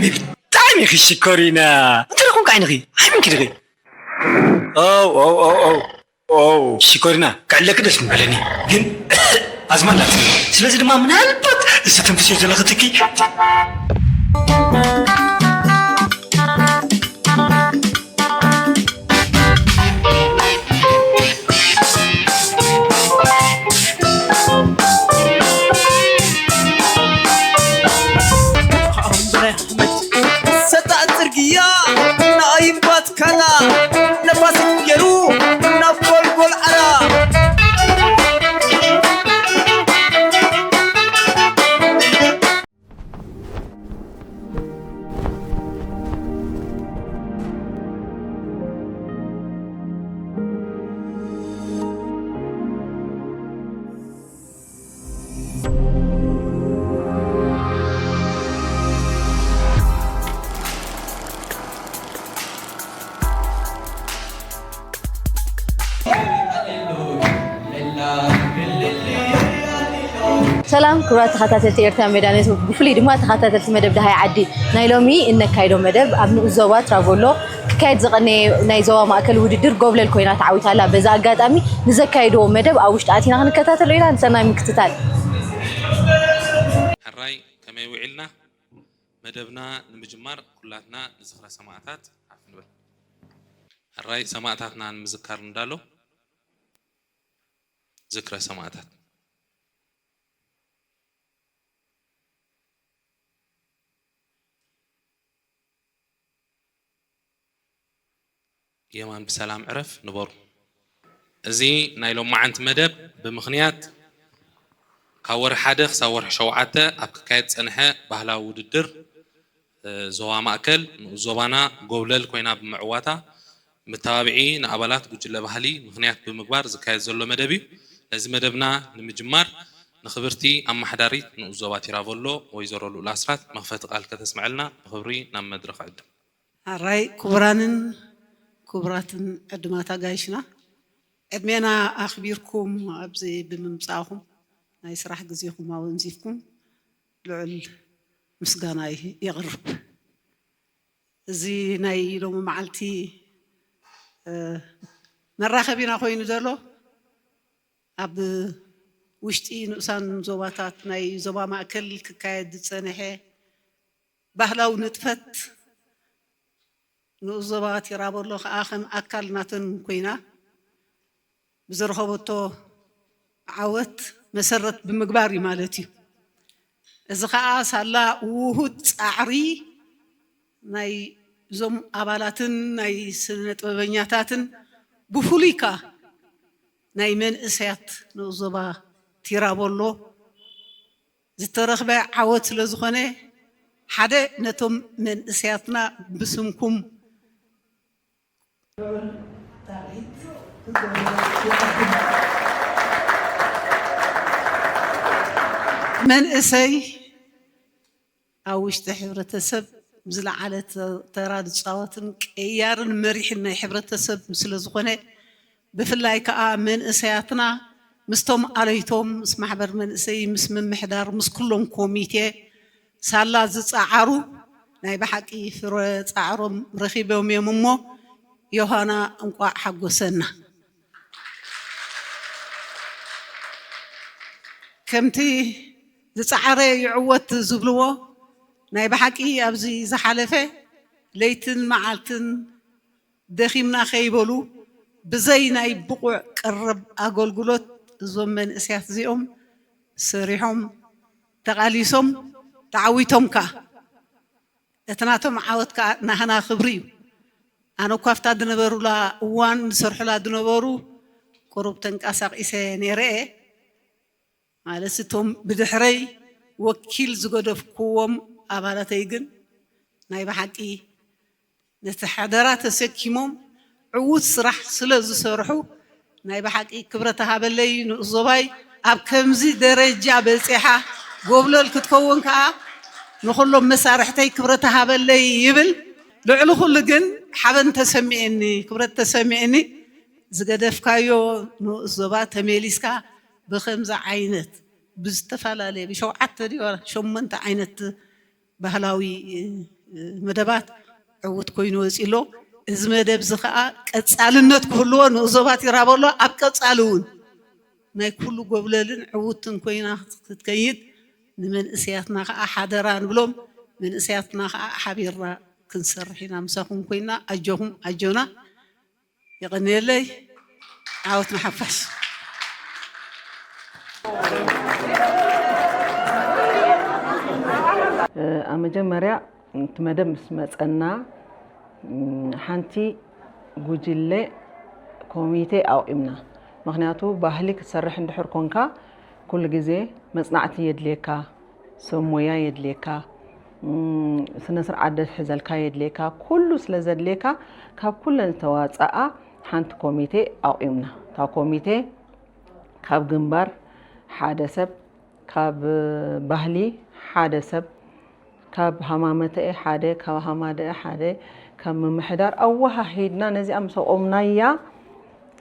ብጣዕሚ ኢኺ ሽኮሪና። እንታይ ደኣ ኮንካ ዓይንኺ? ኣይምንኪ ዲኺ? ኦው፣ ኦው፣ ኦው፣ ኦው። ኦው፣ ሽኮሪና፣ ክዕለኪ ደስ ምበለኒ። ግን ኣዝማ ኣላትኒ። ስለዚ ድማ ምናልባት ዝተተንፍስዮ ዘለኺ ትኪ። ሰጣ ጽርግያ ንኣይምባት ካና ነፋስ ገሩ ናብ ጎልጎል ዓራ። ሰላም ክቡራት ተኸታተልቲ ኤርትራ ሜዳ ኔትወርክ፣ ብፍሉይ ድማ ተኸታተልቲ መደብ ደሃይ ዓዲ፣ ናይ ሎሚ እነካይዶ መደብ ኣብ ንኡስ ዞባ ትራቮሎ ክካየድ ዝቐነየ ናይ ዞባ ማእከል ውድድር ጎብለል ኮይና ተዓዊታ ኣላ። በዚ ኣጋጣሚ ንዘካየድዎ መደብ ኣብ ውሽጢ ኣቲና ክንከታተሎ ኢና። ንሰናይ ምክትታል። ሕራይ ከመይ ውዒልና? መደብና ንምጅማር ኩላትና ንዝኽረ ሰማእታት ሓፍ ንበል። ሕራይ ሰማእታትና ንምዝካር ንዳሎ። ዝክረ ሰማእታት። የማን ብሰላም ዕረፍ ንበሩ። እዚ ናይ ሎማዓንቲ መደብ ብምኽንያት ካብ ወርሒ ሓደ ክሳብ ወርሒ ሸውዓተ ኣብ ክካየድ ዝጸንሐ ባህላዊ ውድድር፣ እ፣ ዞባ ማእከል ንኡስ ዞባና ጎብለል ኮይና ብምዕዋታ፣ መተባብዒ ንኣባላት ጉጅለ ባህሊ ምኽንያት ብምግባር ዝካየድ ዘሎ መደብ እዩ። ነዚ መደብና ንምጅማር ንኽብርቲ ኣመሓዳሪት ንኡስ ዞባ ቲራቮሎ ወይዘሮ ልኡል ኣስራት መኽፈቲ ቃል ከተስምዐልና ብኽብሪ ናብ መድረኽ እዕድም። ሕራይ ክቡራንን ክቡራትን ዕድማት ኣጋይሽና፣ ዕድሜና ኣኽቢርኩም ኣብዚ ብምምጻእኹም፣ ናይ ስራሕ ግዜኹም ኣወንዚፍኩም ልዑል ምስጋናይ የቕርብ። እዚ ናይ ሎሚ መዓልቲ፣ እ፣ መራኸቢና ኮይኑ ዘሎ፣ ኣብ ውሽጢ ንኡሳን ዞባታት ናይ ዞባ ማእከል ክካየድ ዝጸንሐ ባህላዊ ንጥፈት፣ ንኡስ ዞባ ቲራቦሎ ከኣ ከም ኣካል ናተን ኮይና ብዝረኸበቶ ዓወት መሰረት ብምግባር እዩ ማለት እዩ። እዚ ከኣ ሳላ ውሁድ ጻዕሪ ናይ እዞም ኣባላትን ናይ ስነ ጥበበኛታትን ብፍሉይ ከኣ ናይ መንእሰያት ንኡስ ዞባ ቲራቦሎ ዝተረኽበ ዓወት ስለ ዝኾነ፣ ሓደ ነቶም መንእሰያትና ብስምኩም መንእሰይ ኣብ ውሽጢ ሕብረተሰብ ዝለዓለ ተ-፣ ተራ ዝጻወትን ቀያርን መሪሕን ናይ ሕብረተሰብ ስለ ዝኾነ፣ ብፍላይ ከኣ መንእሰያትና ምስቶም ኣለይቶም፣ ምስ ማሕበር መንእሰይ፣ ምስ ምምሕዳር፣ ምስ ኩሎም ኮሚቴ ሳላ ዝጸዓሩ ናይ ብሓቂ ፍረ ጻዕሮም ረኺቦም እዮም እሞ፣ ዮሃና እንቋዕ ሓጎሰና። ከምቲ ዝጸዓረ ይዕወት ዝብልዎ፣ ናይ ብሓቂ ኣብዚ ዝሓለፈ ለይትን መዓልትን ደኺምና ከይበሉ፣ ብዘይ ናይ ብቑዕ ቀረብ ኣገልግሎት እዞም መንእሰያት እዚኦም ሰሪሖም፣ ተቓሊሶም፣ ተዓዊቶም ከኣ። እቲ ናቶም ዓወት ከኣ ናህና ክብሪ እዩ። ኣነ እኳ ኣብታ ዝነበሩላ እዋን ዝሰርሑላ ዝነበሩ ቁሩብ ተንቀሳቒሰ ነይረ እየ። ማለት እቶም ብድሕረይ ወኪል ዝገደፍኩዎም ኣባላተይ ግን ናይ ብሓቂ ነቲ ሓደራ ተሰኪሞም ዕዉት ስራሕ ስለ ዝሰርሑ ናይ ብሓቂ ክብረት ሃበለይ። ንኡስ ዞባይ ኣብ ከምዚ ደረጃ በጺሓ ጎብለል ክትከውን ከኣ ንኹሎም መሳርሕተይ ክብረት ሃበለይ ይብል። ልዕሊ ኩሉ ግን ሓበን ተሰሚዕኒ፣ ክብረት ተሰሚዕኒ። ዝገደፍካዮ ንኡስ ዞባ ተመሊስካ ብኸምዚ ዓይነት ብዝተፈላለየ ብሸውዓተ ድዮ ሸሞንተ ዓይነት ባህላዊ መደባት ዕዉት ኮይኑ ወፂኡ ኣሎ። እዚ መደብ እዚ ከዓ ቀፃልነት ክህልዎ ንኡዞባት ይራበሎ ኣብ ቀፃሊ እውን ናይ ኩሉ ጎብለልን ዕውትን ኮይና ክትከይድ ንመንእሰያትና ከዓ ሓደራ ንብሎም። መንእሰያትና ከዓ ሓቢርና ክንሰርሕ ኢና ምሳኹም ኮይና ኣጆኹም ኣጆና። የቐንየለይ። ዓወት ንሓፋሽ። ኣብ መጀመርያ እቲ መደብ ምስ መፀና ሓንቲ ጉጅለ ኮሚቴ ኣቑምና። ምክንያቱ ባህሊ ክትሰርሕ እንድሕር ኮንካ ኩሉ ግዜ መፅናዕቲ የድልየካ፣ ሰብ ሞያ የድልየካ፣ ስነ ስርዓት ደትሕዘልካ የድልየካ፣ ኩሉ ስለ ዘድልየካ ካብ ኩለን ዝተዋፀኣ ሓንቲ ኮሚቴ ኣቑምና። እታ ኮሚቴ ካብ ግንባር ሓደ ሰብ፣ ካብ ባህሊ ሓደ ሰብ፣ ካብ ሃማመተኤ ሓደ፣ ካብ ሃማደኤ ሓደ፣ ካብ ምምሕዳር ኣወሃሂድና ነዚኣ ምስ ኣቆምናያ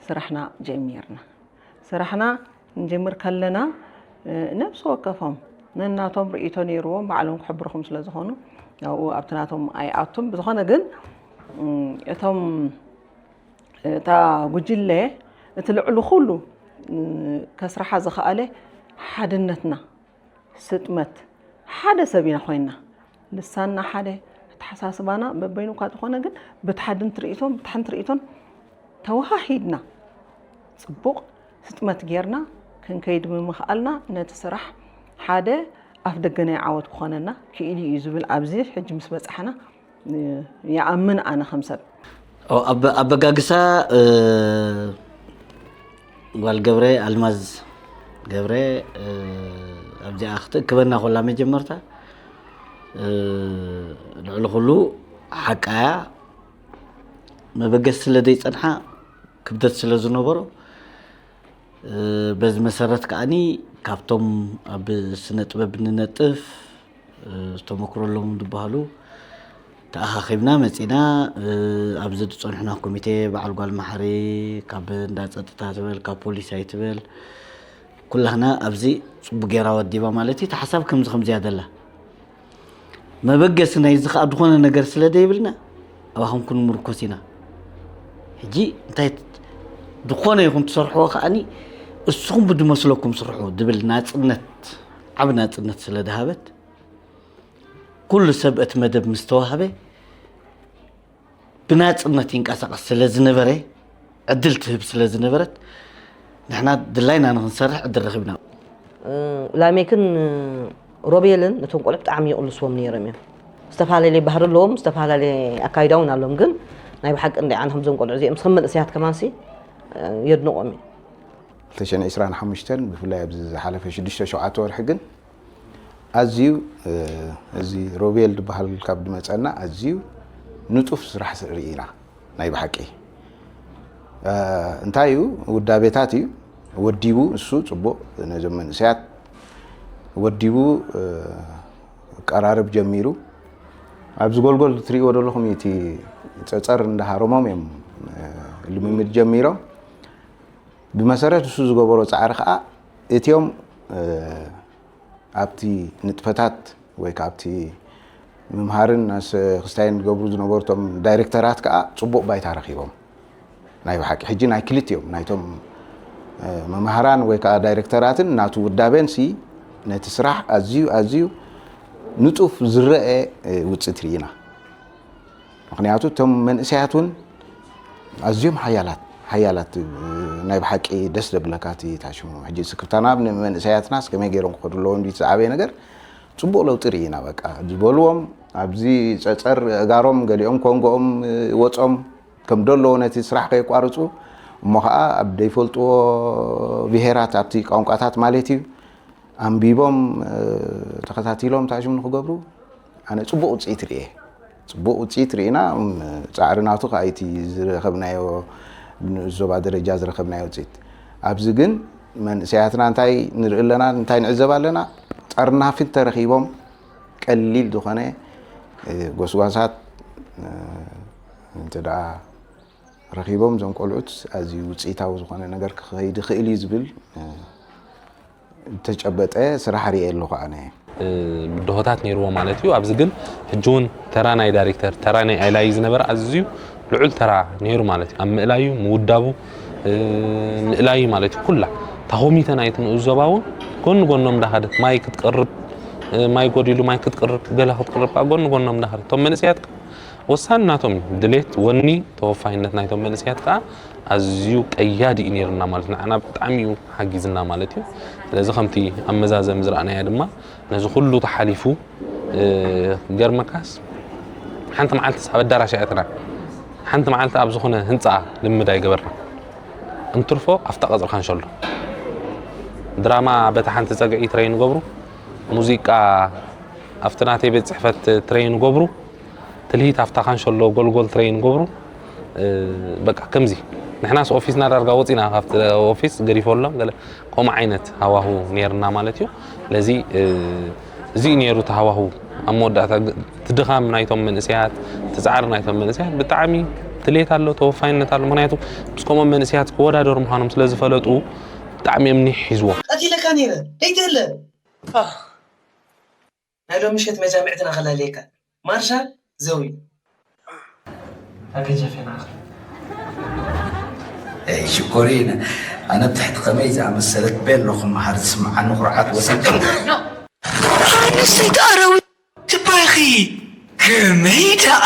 ስራሕና ጀሚርና። ስራሕና ንጀምር ከለና ነብሲ ወከፎም ነናቶም ርእይቶ ነይርዎም ባዕሎም ክሕብርኹም ስለ ዝኾኑ ኣብኡ ኣብቲ ናቶም ኣይኣቱን። ብዝኾነ ግን እቶም እታ ጉጅለ እቲ ልዕሊ ኩሉ ከስርሓ ዝኸኣለ ሓድነትና ስጥመት ሓደ ሰብ ኢና ኮይንና ልሳንና ሓደ ኣተሓሳስባና በበይኑ እኳ ተኾነ ግን ብቲ ሓድን ትርኢቶን ብቲ ሓንቲ ርኢቶን ተወሃሂድና ፅቡቕ ስጥመት ጌርና ክንከይድ ብምኽኣልና ነቲ ስራሕ ሓደ ኣፍ ደገ ናይ ዓወት ክኾነና ክኢሉ እዩ ዝብል ኣብዚ ሕጂ ምስ በፃሕና ይኣምን ኣነ ከም ሰብ። ኣበጋግሳ ጓል ገብረ ኣልማዝ ገብረ ኣብዚኣ ክትእክበና ኮላ መጀመርታ ልዕሊ ኩሉ ሓቃያ መበገስ ስለ ዘይፀንሓ ክብደት ስለ ዝነበሮ በዚ መሰረት ከዓኒ ካብቶም ኣብ ስነ ጥበብ ንነጥፍ ዝተመክረሎም ዝበሃሉ ተኣኻኺብና መፂና ኣብዚ ዝፀንሑና ኮሚቴ በዓል ጓል ማሕሪ ካብ እንዳ ፀጥታ ትበል ካብ ፖሊስ ኣይትበል ኩላህና ኣብዚ ፅቡቅ ገይራ ወዲባ ማለት እዩ። ተሓሳብ ከምዚ ከምዚያ ደላ መበገሲ ናይዚ ከዓ ዝኾነ ነገር ስለ ዘይብልና ኣባኹም ክንምርኮስ ኢና። ሕጂ እንታይ ዝኾነ ይኹን ትሰርሕዎ ከዓኒ እስኹም ብድመስለኩም ስርሑ ድብል ናፅነት ዓብ ናፅነት ስለ ድሃበት ኩሉ ሰብ እቲ መደብ ምስ ተዋህበ ብናፅነት ይንቀሳቐስ ስለ ዝነበረ ዕድል ትህብ ስለ ዝነበረት ንሕና ድላይና ንክንሰርሕ ዕድል ረኺብና። ላሜክን ሮቤልን ነቶም ቆልዑ ብጣዕሚ ይቕልስዎም ነይሮም እዮም። ዝተፈላለየ ባህሪ ኣለዎም፣ ዝተፈላለየ ኣካይዳ እውን ኣለዎም። ግን ናይ ብሓቂ እንደ ዓንኹም እዞም ቆልዑ እዚኦም ከም መንእሰያት ከማንሲ የድንቖም እዩ። ክልተ ሽሕን ዕስራን ሓሙሽተን ብፍላይ ኣብዚ ዝሓለፈ ሽዱሽተ ሸውዓተ ወርሒ ግን ኣዝዩ እዚ ሮቤል ዝበሃል ካብ ድመፀና ኣዝዩ ንጡፍ ስራሕ ርኢና ናይ ብሓቂ እንታይ እዩ ውዳቤታት እዩ ወዲቡ እሱ ፅቡቅ ነዞም መንእሰያት ወዲቡ ቀራርብ ጀሚሩ ኣብዚ ጎልጎል ትሪእዎ ዘለኹም እቲ ፀፀር እንዳሃረሞም እዮም ልምምድ ጀሚሮም ብመሰረት እሱ ዝገበሮ ፃዕሪ ከዓ እትዮም ኣብቲ ንጥፈታት ወይ ከዓ ኣብቲ ምምሃርን ክስታይን ዝገብሩ ዝነበሩ እቶም ዳይሬክተራት ከዓ ፅቡቅ ባይታ ረኪቦም ናይ ብሓቂ ሕጂ ናይ ክልቲኦም ናይቶም መምሃራን ወይ ከዓ ዳይሬክተራትን ናቱ ውዳቤን ሲ ነቲ ስራሕ ኣዝዩ ኣዝዩ ንጡፍ ዝረአ ውፅኢት ርኢና ምክንያቱ እቶም መንእሰያት እውን ኣዝዮም ሓያላት ሓያላት ናይ ብሓቂ ደስ ዘብለካ እቲ ታሽሙ ሕጂ ስክፍታና መንእሰያትናስ ከመይ ገይሮም ክኸዱ ኣለዎም ድዩ ዝዓበየ ነገር ፅቡቅ ለውጢ ርኢና በቃ ዝበልዎም ኣብዚ ፀፀር እጋሮም ገሊኦም ኮንጎኦም ወፆም ከም ደለዎ ነቲ ስራሕ ከየቋርፁ እሞ ከዓ ኣብ ዘይፈልጥዎ ብሄራት ኣብቲ ቋንቋታት ማለት እዩ ኣንቢቦም ተኸታቲሎም ታሽሙ ንክገብሩ ኣነ ፅቡቅ ውፅኢት ርኤ ፅቡቅ ውፅኢት ርኢና ፃዕሪ ናቱ ከዓ እቲ ዝረከብናዮ ንዞባ ደረጃ ዝረከብናዮ ውፅኢት ኣብዚ ግን መንእሰያትና እንታይ ንርኢ ኣለና እንታይ ንዕዘብ ኣለና ጠርናፊ እንተረኪቦም ቀሊል ዝኾነ ጎስጓሳት እንተ ደኣ ረኺቦም እዞም ቆልዑት ኣዝዩ ውፅኢታዊ ዝኾነ ነገር ክኸይድ ይኽእል እዩ ዝብል ዝተጨበጠ ስራሕ ርየ ኣለኹ ኣነ። ብድሆታት ነይርዎ ማለት እዩ። ኣብዚ ግን ሕጂ እውን ተራ ናይ ዳይሬክተር፣ ተራ ናይ ኣይላዩ ዝነበረ ኣዝዩ ልዑል ተራ ነይሩ ማለት እዩ። ኣብ ምእላዩ፣ ምውዳቡ፣ እ፣ ምእላዩ ማለት እዩ። ኩላ እታ ኮሚተ ናይቲ ንኡስ ዞባ እውን ጎኒ ጎኖም እንዳኸደት ማይ ክትቅርብ፣ እ፣ ማይ ጎዲሉ ማይ ክትቅርብ፣ ገለ ክትቅርብ ከኣ ጎኒ ጎኖም እንዳኸደት እቶም መንእሰያት ወሳኒ ናቶም እዩ። ድሌት፣ ወኒ፣ ተወፋይነት ናይቶም መንእሰያት ከኣ ኣዝዩ ቀያዲ እዩ ነይርና ማለት ንዓና ብጣዕሚ እዩ ሓጊዝና ማለት እዩ። ስለዚ ከምቲ ኣብ መዛዘሚ ዝረኣናያ ድማ ነዚ ኩሉ ተሓሊፉ፣ እ፣ ገርመካስ ሓንቲ መዓልቲ ኣብ ኣዳራሽ ኣየትና፣ ሓንቲ መዓልቲ ኣብ ዝኾነ ህንፃ ልምድ ኣይገበርና። እንትርፎ ኣብታ ቀፅሪ ካንሸሎ ድራማ በታ ሓንቲ ፀግዒ ትረይ ንገብሩ፣ ሙዚቃ ኣብቲ ናተይ ቤት ፅሕፈት ትረይ ንገብሩ፣ ትልሂት ኣብታ ካንሸሎ ጎልጎል ትረይ ንገብሩ። እ፣ በቃ ከምዚ ንሕናስ ኦፊስና ዳርጋ ወፂና ካብቲ ኦፊስ ገዲፈሎም ገለ ከምኡ ዓይነት ሃዋሁ ነይርና ማለት እዩ። ስለዚ፣ እ፣ እዚ እዩ ነይሩ እቲ ሃዋሁ። ኣብ መወዳእታ ግ-፣ እቲ ድኻም ናይቶም መንእሰያት፣ እቲ ጻዕሪ ናይቶም መንእሰያት ብጣዕሚ ድሌት ኣሎ፣ ተወፋይነት ኣሎ። ምኽንያቱ ምስ ከምኦም መንእሰያት ክወዳደሩ ምዃኖም ስለ ዝፈለጡ ብጣዕሚ እዮም ኒሕ ሒዝዎም። ቀቲለካ ነይረ ደይትእለ። ናይ ሎሚ ምሸት መጃምዕትና ከላልየካ። ማርሻል ዘዊ። ኣገጀፌና። ኤይ ሽኮሪና፣ ኣነ ብትሕቲ ከመይ ዝኣመሰለት ቤሎ ክመሃር ዝስምዓኒ ኩርዓት ወሰን። ኣንስተይቲ ኣራዊት ትባይኺ። ከመይ ደኣ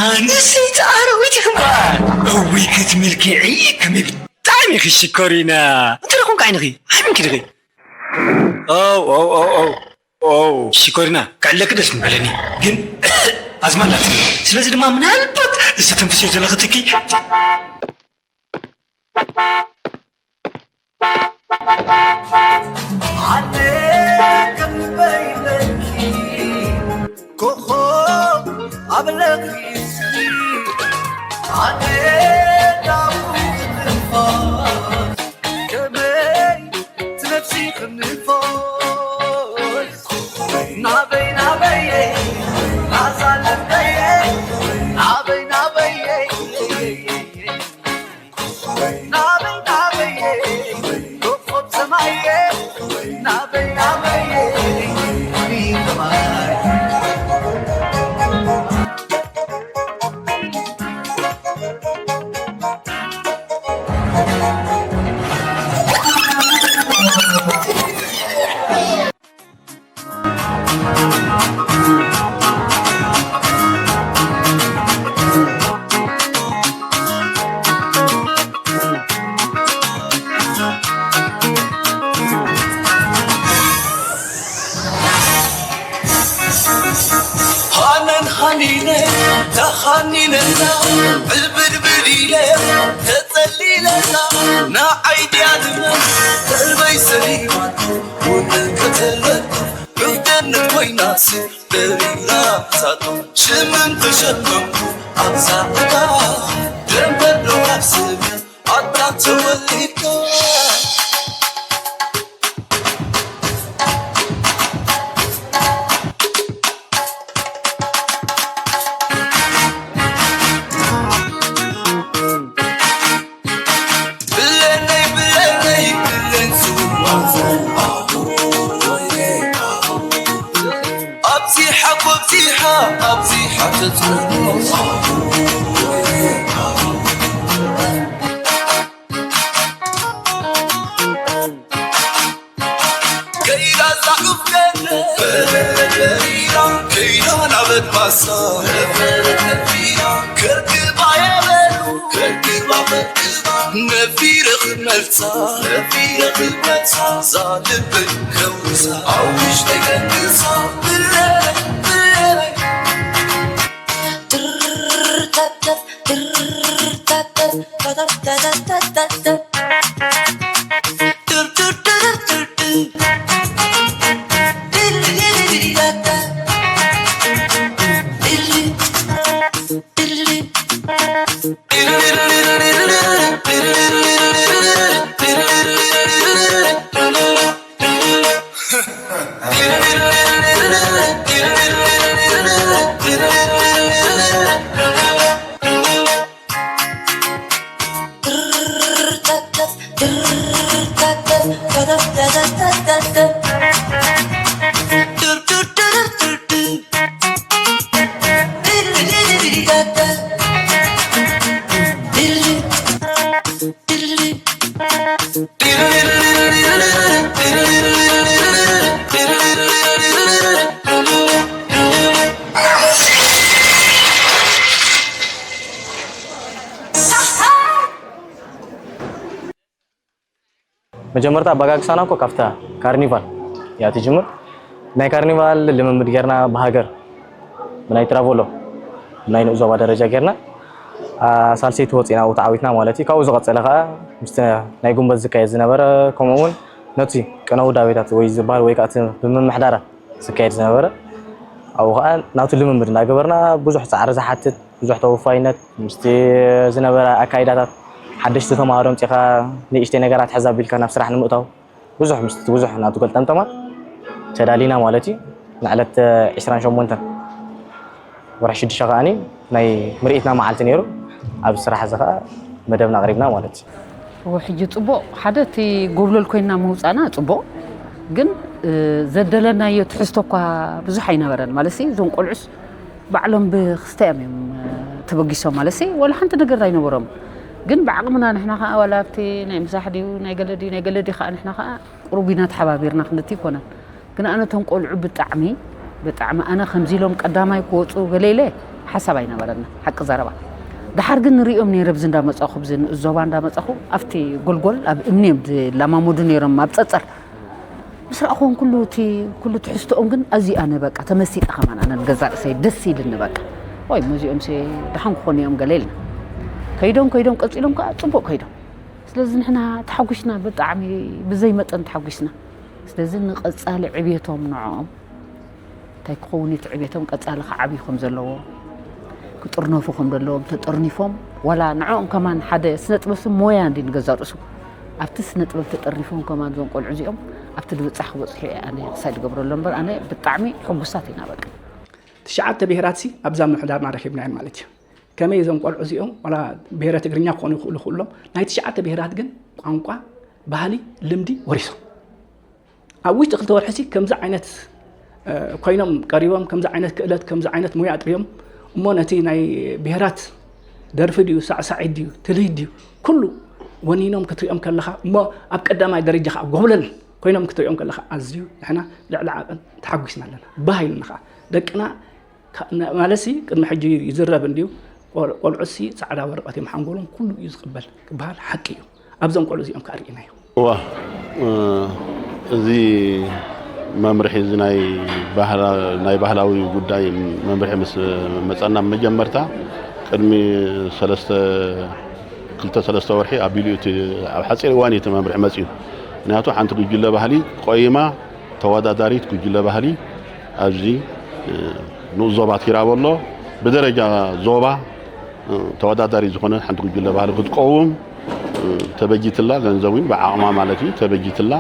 ኣንስተይቲ ኣራዊት ኢኺ እምበኣር። እውይ ክትምልክዒ ከመይ ብጣዕሚ ኢኺ ሽኮሪና። እንታይ ደኹም ከ ዓይንኺ? ሃይምንኪ ድኺ? ኦው፣ ኦው፣ ኦው፣ ኦው። ኦ፣ ሽኮሪና፣ ክዕለኪ ደስ ምበለኒ፣ ግን ኣዝማ ኣላትኒ። ስለዚ ድማ ምናልባት ዝተተንፍስዮ ዘለኺ ትኪ። ኣነ ክንበይለኪ ኮኾብ ኣብ ለኪ እስኪ ኣነ ዳዊት ትንፋስ ከመይ ትነፍሲ ክንፎስ ናበይ ናበይ ናዛ ልበየ ናበይ ናበይ ናበይ ናበይ ኮኾብ ሰማየ ናበይ ናበይ ሃነን ሃኒነ ተኻኒነና ዕብድብድ ኢለ ተጸሊለና ንዓይ ድያ ድመን ተልበይ ሰሊማቶ ውንን ከተለኩ ብፍደነት ኮይናሲ ደሪና ሳቶ ሽምን ተሸከምኩ ኣብዛ ዕዳ ደንበዶ ኣብ ስብያ ኣታ ተወሊድካ ብለነይ ብለነይ ብለን ዝውዋዘ ኣብዚሓ ኣብዚሓ ኣብዚሓ ተፅዕኖ ከይዳ ዛዕፍ ገለ ከይዳ ናብ ኣድማሳ ከርክባ የበሉ ከርክባ ነፊረ ክመልሳ ነፊረ ክመልሳ ዛልበይ ከውሳ ኣብ ውሽጠይ ከንሳ ብለይ ብለይ መጀመርታ ኣበጋግሳና እኮ ካብታ ካርኒቫል እያ ትጅምር። ናይ ካርኒቫል ልምምድ ጌርና ብሃገር ብናይ ትራቮሎ ብናይ ንኡስ ዞባ ደረጃ ጌርና፣ ኣ፣ ሳልሰይቲ ወፂና ኣብኡ ተዓዊትና ማለት እዩ። ካብኡ ዝቐፀለ ከዓ ምስቲ ናይ ጉንበት ዝካየድ ዝነበረ፣ ከምኡ እውን ነቲ ቅነ ውዳቤታት ወይ ዝበሃል ወይ ከዓ እቲ ብምምሕዳራት ዝካየድ ዝነበረ፣ ኣብኡ ከዓ ናቱ ልምምድ እናገበርና፣ ብዙሕ ፃዕሪ ዝሓትት፣ ብዙሕ ተወፋይነት፣ ምስቲ ዝነበረ ኣካይዳታት ሓደሽቲ ተምሃሮ ኣምፂኻ ንእሽተይ ነገራት ሕዛ ኣቢልካ ናብ ስራሕ ንምእታው ብዙሕ ምስቲ ብዙሕ ናቱ ገልጠምጠማት ተዳሊና ማለት እዩ። ንዕለት ዕስራን ሸሞንተን ወርሒ ሽዱሽተ ከዓኒ ናይ ምርኢትና መዓልቲ ነይሩ። ኣብ ስራሕ እዚ ከዓ መደብና ኣቕሪብና ማለት እዩ። እዎ፣ ሕጂ ጽቡቕ፣ ሓደ እቲ ጎብለል ኮይንና ምውጻእና ጽቡቕ፣ ግን፣ እ፣ ዘደለናዮ ትሕዝቶ እኳ ብዙሕ ኣይነበረን። ማለትሲ እዞም ቆልዑስ ባዕሎም ብክስታይ እዮም፣ እ፣ ተበጊሶም። ማለትሲ ዋላ ሓንቲ ነገር ኣይነበሮም። ግን ብዓቕምና ንሕና ከኣ ዋላ ኣብቲ ናይ ምሳሕ ድዩ፣ ናይ ገለ ድዩ፣ ናይ ገለ ድዩ ከኣ ንሕና ከኣ ቁሩብ ኢና ተሓባቢርና ክንድቲ ይኮነን። ግን ኣነ እቶም ቆልዑ ብጣዕሚ፣ ብጣዕሚ ኣነ ከምዚ ኢሎም ቀዳማይ ክወጹ ገለ ኢለ ሓሳብ ኣይነበረና፣ ሓቂ ዘረባ። ደሓር ግን ንሪኦም ነይረ፣ ብዚ እንዳመጻኹ፣ ብዚ ንኡስ ዞባ እንዳመጻኹ፣ ኣብቲ ጎልጎል ኣብ እምኒ እዮም ዝለማመዱ ነይሮም፣ ኣብ ጸጸር። ምስ ረኣኹዎም ኩሉ እቲ፣ ኩሉ ትሕዝቶኦም ግን ኣዝዩ ኣነ በቃ ተመሲጠ ከማን ኣነ ንገዛእ ርእሰይ ደስ ኢልኒ በቃ። ወይ ሙዚየምሲ ደሓን ክኾኑ እዮም ገለ ኢልና። ከይዶም፣ ከይዶም ቀጺሎም ከኣ ጽቡቕ ከይዶም። ስለዚ ንሕና ተሓጒስና፣ ብጣዕሚ ብዘይ መጠን ተሓጒስና። ስለዚ ንቐጻሊ ዕብየቶም ንዕኦም እንታይ ክኸውን እዩ እቲ ዕብየቶም ቀጻሊ ክዓብዩ ከም ዘለዎ፣ ክጥርነፉ ከም ዘለዎም፣ ተጠርኒፎም ዋላ ንዕኦም ከማን ሓደ ስነ ጥበብ ሰብ ሞያ እንዲ ንገዛ ርእሱ ኣብቲ ስነ ጥበብ ተጠርኒፎም ከማን እዞም ቆልዑ እዚኦም ኣብቲ ድብጻሕ ክበጽሑ እየ ኣነ ክሳይ ዝገብረሎም እምበር ኣነ ብጣዕሚ ሕጉሳት ኢና በቃ። ትሽዓተ ብሄራት ሲ ኣብዛ ምምሕዳርና ረኺብናዮም ማለት እዩ። ከመይ እዞም ቆልዑ እዚኦም ዋላ ብሄረ ትግርኛ ክኾኑ ይኽእሉ ክእሎም ናይ ትሽዓተ ብሄራት ግን ቋንቋ፣ ባህሊ፣ ልምዲ ወሪሶም ኣብ ውሽጢ ክልተ ወርሒ ሲ ከምዚ ዓይነት፣ እ፣ ኮይኖም ቀሪቦም፣ ከምዚ ዓይነት ክእለት፣ ከምዚ ዓይነት ሞያ ኣጥርዮም እሞ ነቲ ናይ ብሄራት ደርፊ ድዩ፣ ሳዕሳዒት ድዩ፣ ትልሂት ድዩ፣ ኩሉ ወኒኖም ክትሪኦም ከለኻ እሞ ኣብ ቀዳማይ ደረጃ ከዓ ጎብለል ኮይኖም ክትሪኦም ከለኻ ኣዝዩ ንሕና ልዕሊ ዓቐን ተሓጒስና ኣለና። ባህ ኢሉና ከዓ ደቅና ካ-፣ ና-፣ ማለትሲ ቅድሚ ሕጂ ይዝረብ እንድዩ፣ ቆል-፣ ቆልዑሲ ጻዕዳ ወረቐት እዮም፣ ሓንጎሎም ኩሉ እዩ ዝቕበል ክበሃል ሓቂ እዩ። ኣብዞም ቆልዑ እዚኦም ከኣ ርኢናዮ። እዋ፣ እ፣ እዚ መምርሒ እዚ ናይ ባህላ-፣ ናይ ባህላዊ ጉዳይ መምርሒ ምስ መጸና መጀመርታ ቅድሚ ሰለስተ፣ ክልተ ሰለስተ ወርሒ ኣቢሉ እዩ እቲ፣ ኣብ ሓጺር እዋን እዩ እቲ መምርሒ መጺኡ። ምክንያቱ ሓንቲ ጉጅለ ባህሊ ቆይማ ተወዳዳሪት ጉጅለ ባህሊ ኣብዚ፣ እ፣ ንኡስ ዞባ ትግራብ ኣሎ። ብደረጃ ዞባ፣ እ፣ ተወዳዳሪ ዝኾነ ሓንቲ ጉጅለ ባህሊ ክትቀውም፣ እ፣ ተበጂትላ፣ ገንዘብ እውን ብዓቕማ ማለት እዩ ተበጂትላ።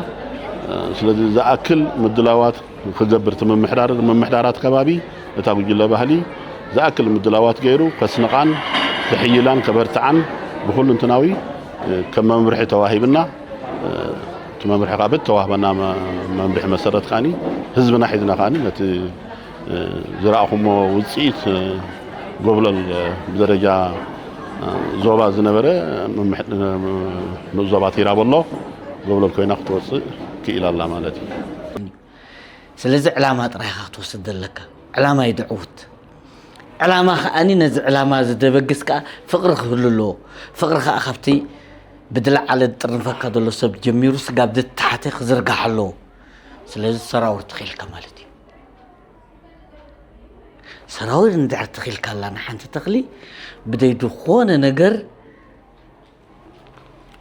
እ፣ ስለዚ ዝኣክል ምድላዋት ክገብር እቲ ምምሕዳር፣ ምምሕዳራት ከባቢ እታ ጉጅለ ባህሊ ዝኣክል ምድላዋት ገይሩ ከስንቓን ክሕይላን ከበርትዓን ብኹሉ እንትናዊ፣ እ፣ ከም መምርሒ ተዋሂብና። እቲ መምርሒ ከዓ በቲ ተዋህበና መ-፣ መምርሒ መሰረት ከዓኒ ህዝብና ሒዝና ከዓኒ ነቲ፣ እ፣ ዝረኣኹሞ ውፅኢት፣ እ፣ ጎብለል፣ እ፣ ብደረጃ፣ እ፣ ዞባ ዝነበረ ምምሕ-፣ እ፣ ንኡስ ዞባ ትግራብ ኣሎ ጎብለል ኮይና ክትወፅእ ክኢላ ኣላ ማለት እዩ። ስለዚ ዕላማ ጥራይ ኢኻ ክትወስድ ዘለካ። ዕላማ እዩ ድዕውት። ዕላማ ከዓኒ ነዚ ዕላማ እዚ ደበግስ ከኣ ፍቕሪ ክህሉ ኣለዎ። ፍቕሪ ከኣ ካብቲ ብዝለዓለ ዝጥርንፈካ ዘሎ ሰብ ጀሚሩ ስጋብ ዝተሓተ ክዝርጋሕ ኣለዎ። ስለዚ ሰራውር ተኺልካ ማለት እዩ። ሰራውር እንድሕር ተኺልካ ኣላ ንሓንቲ ተኽሊ ብደይ ዝኾነ ነገር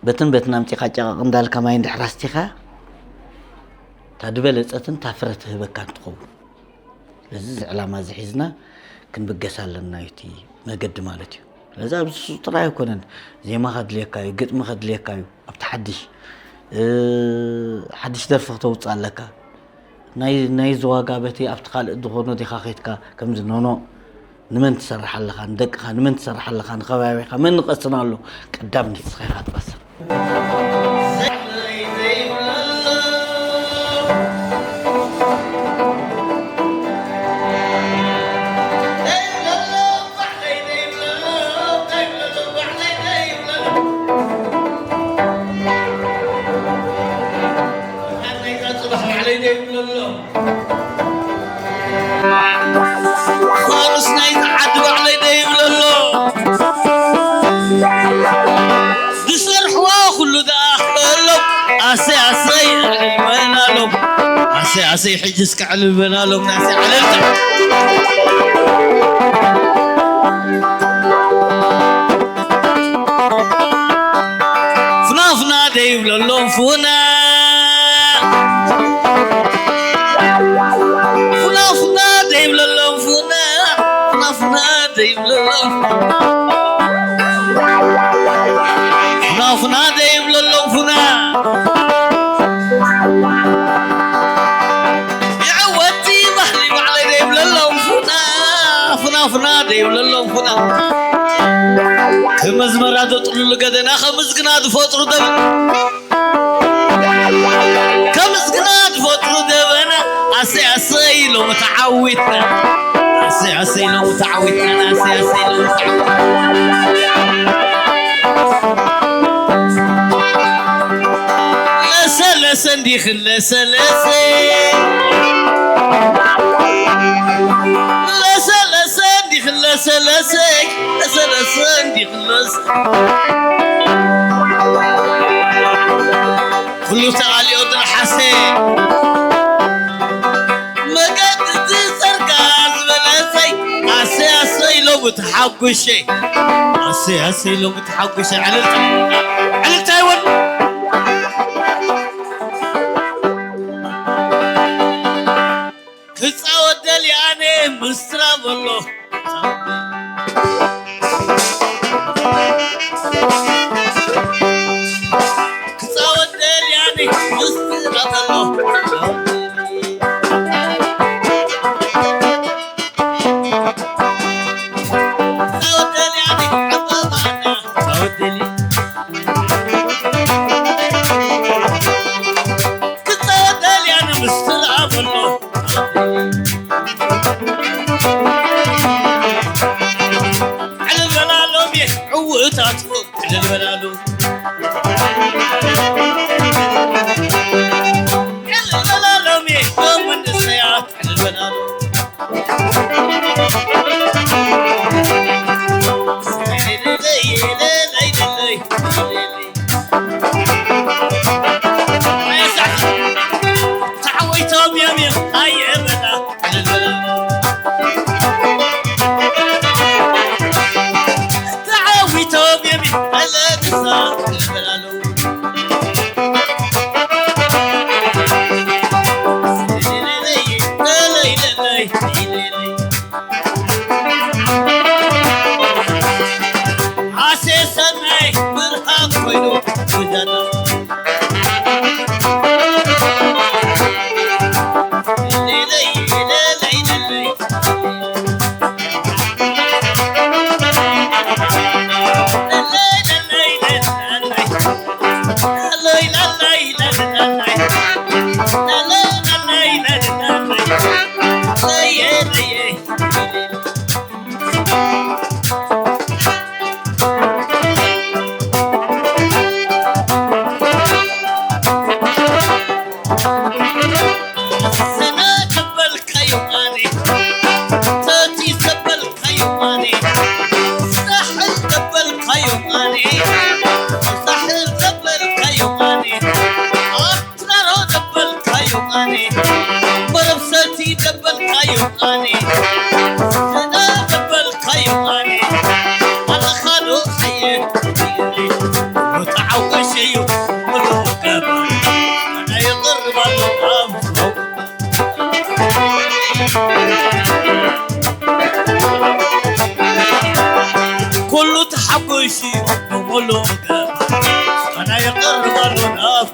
በትን በትን ኣምጺኻ ጨቐቕ እንዳልካ ማይ እንድሕር ኣስቲኻ፣ እታ ዝበለጸትን እታ ፍረ ትህበካን ትኸውን። ስለዚ እዚ ዕላማ እዚ ሒዝና ክንብገስ ኣለና እዩ እቲ መገዲ ማለት እዩ። ስለዚ ኣብዚ እሱ ጥራይ ኣይኮነን፣ ዜማ ከድልየካ እዩ፣ ግጥሚ ከድልየካ እዩ፣ ኣብቲ ሓድሽ፣ እ፣ ሓድሽ ደርፊ ክተውጽእ ኣለካ። ናይ፣ ናይ እዚ ዋጋ በቲ ኣብቲ ካልእ ዝኾኖ ዲኻ ኸይድካ ከምዚ ኖኖ፣ ንመን ትሰርሕ ኣለኻ? ንደቅኻ ንመን ትሰርሕ ኣለኻ? ንኸባቢኻ መን ንቐስን ኣሎ? ቀዳም ንስኻ ኢኻ ትቐስን። ኣሰይ፣ ሕጂ እስከ ዕልል በላሎም ናሰይ፣ ዕልልታ። ፍና ፍና ደይብለሎም ፍና። ፍና ፍና ደይብለሎም ፍና። ፍና ፍና ደይብለሎም። ፍና ፍና ደይብለሎም ፍና። የዕወቲ ባህሊ ባዕለይ ደይብለሎም ፍና። ፍና ፍና ደይብለሎም ፍና። ከም ኣዝመራ ዘጥልሉ ገደና፣ ከም ምስግና ዝፈጥሩ ደበና። ከም ምስግና ዝፈጥሩ ደበና። ኣሰይ ኣሰይ ሎሚ ተዓዊትና። ኣሰይ ኣሰይ ሎሚ ተዓዊትና። ኣሰይ ኣሰይ ሎሚ ተዓዊትና። ለሰለሰ እንዲኽ ለሰለሰ። ለሰለሰ እንዲኽ ለሰለሰ። ለሰለሰ እንዲኽ ለሰ ኩሉ ተቓሊኦ ድረሓሰ። መገዲ ዝጸርጋ ዝበለጸይ። ኣሰይ ኣሰይ ሎሚ ተሓጒሸ። ኣሰይ ኣሰይ ሎሚ ተሓጒሸ። ዕልልታ፣ ዕልልታ ይወድ። ክጻወት ደልየ ኣነ ምስራ በሎ። ክጻወት ደልየ ኣነ ምስራ በሎ። ክጻወት ደልየ ኣነ ዕምባባና። ክጻወት ደልየ ኣነ ምስራ በሎ። ዕልል በላሎም እየ ዕውታትኩም፣ ዕልል በላሉ። ዕልል በላሎም እየ ሎም መንእሰያት፣ ዕልል በላሉ። ተዓዊቶም እዮም እዮም ኣየበላ። ተዓዊቶም እዮም ኣለንሳ። ኣሴ ሰናይ ብርሃን ኮይኑ ብዘና። ትናሮ ደበልካዮ ኣነ፣ ስና ደበልካዮ ኣነ፣ ኣለኻዶ ሓየ፣ ተዓወሸዩ፣ ሙሉ ገባ፣ ኣነ ይቕርባሉ፣ ኣብ ኩሉ ተሓጎይሲ፣ ሙሉ ገባ፣ ኣነ ይቕርባሉ፣ ኣብ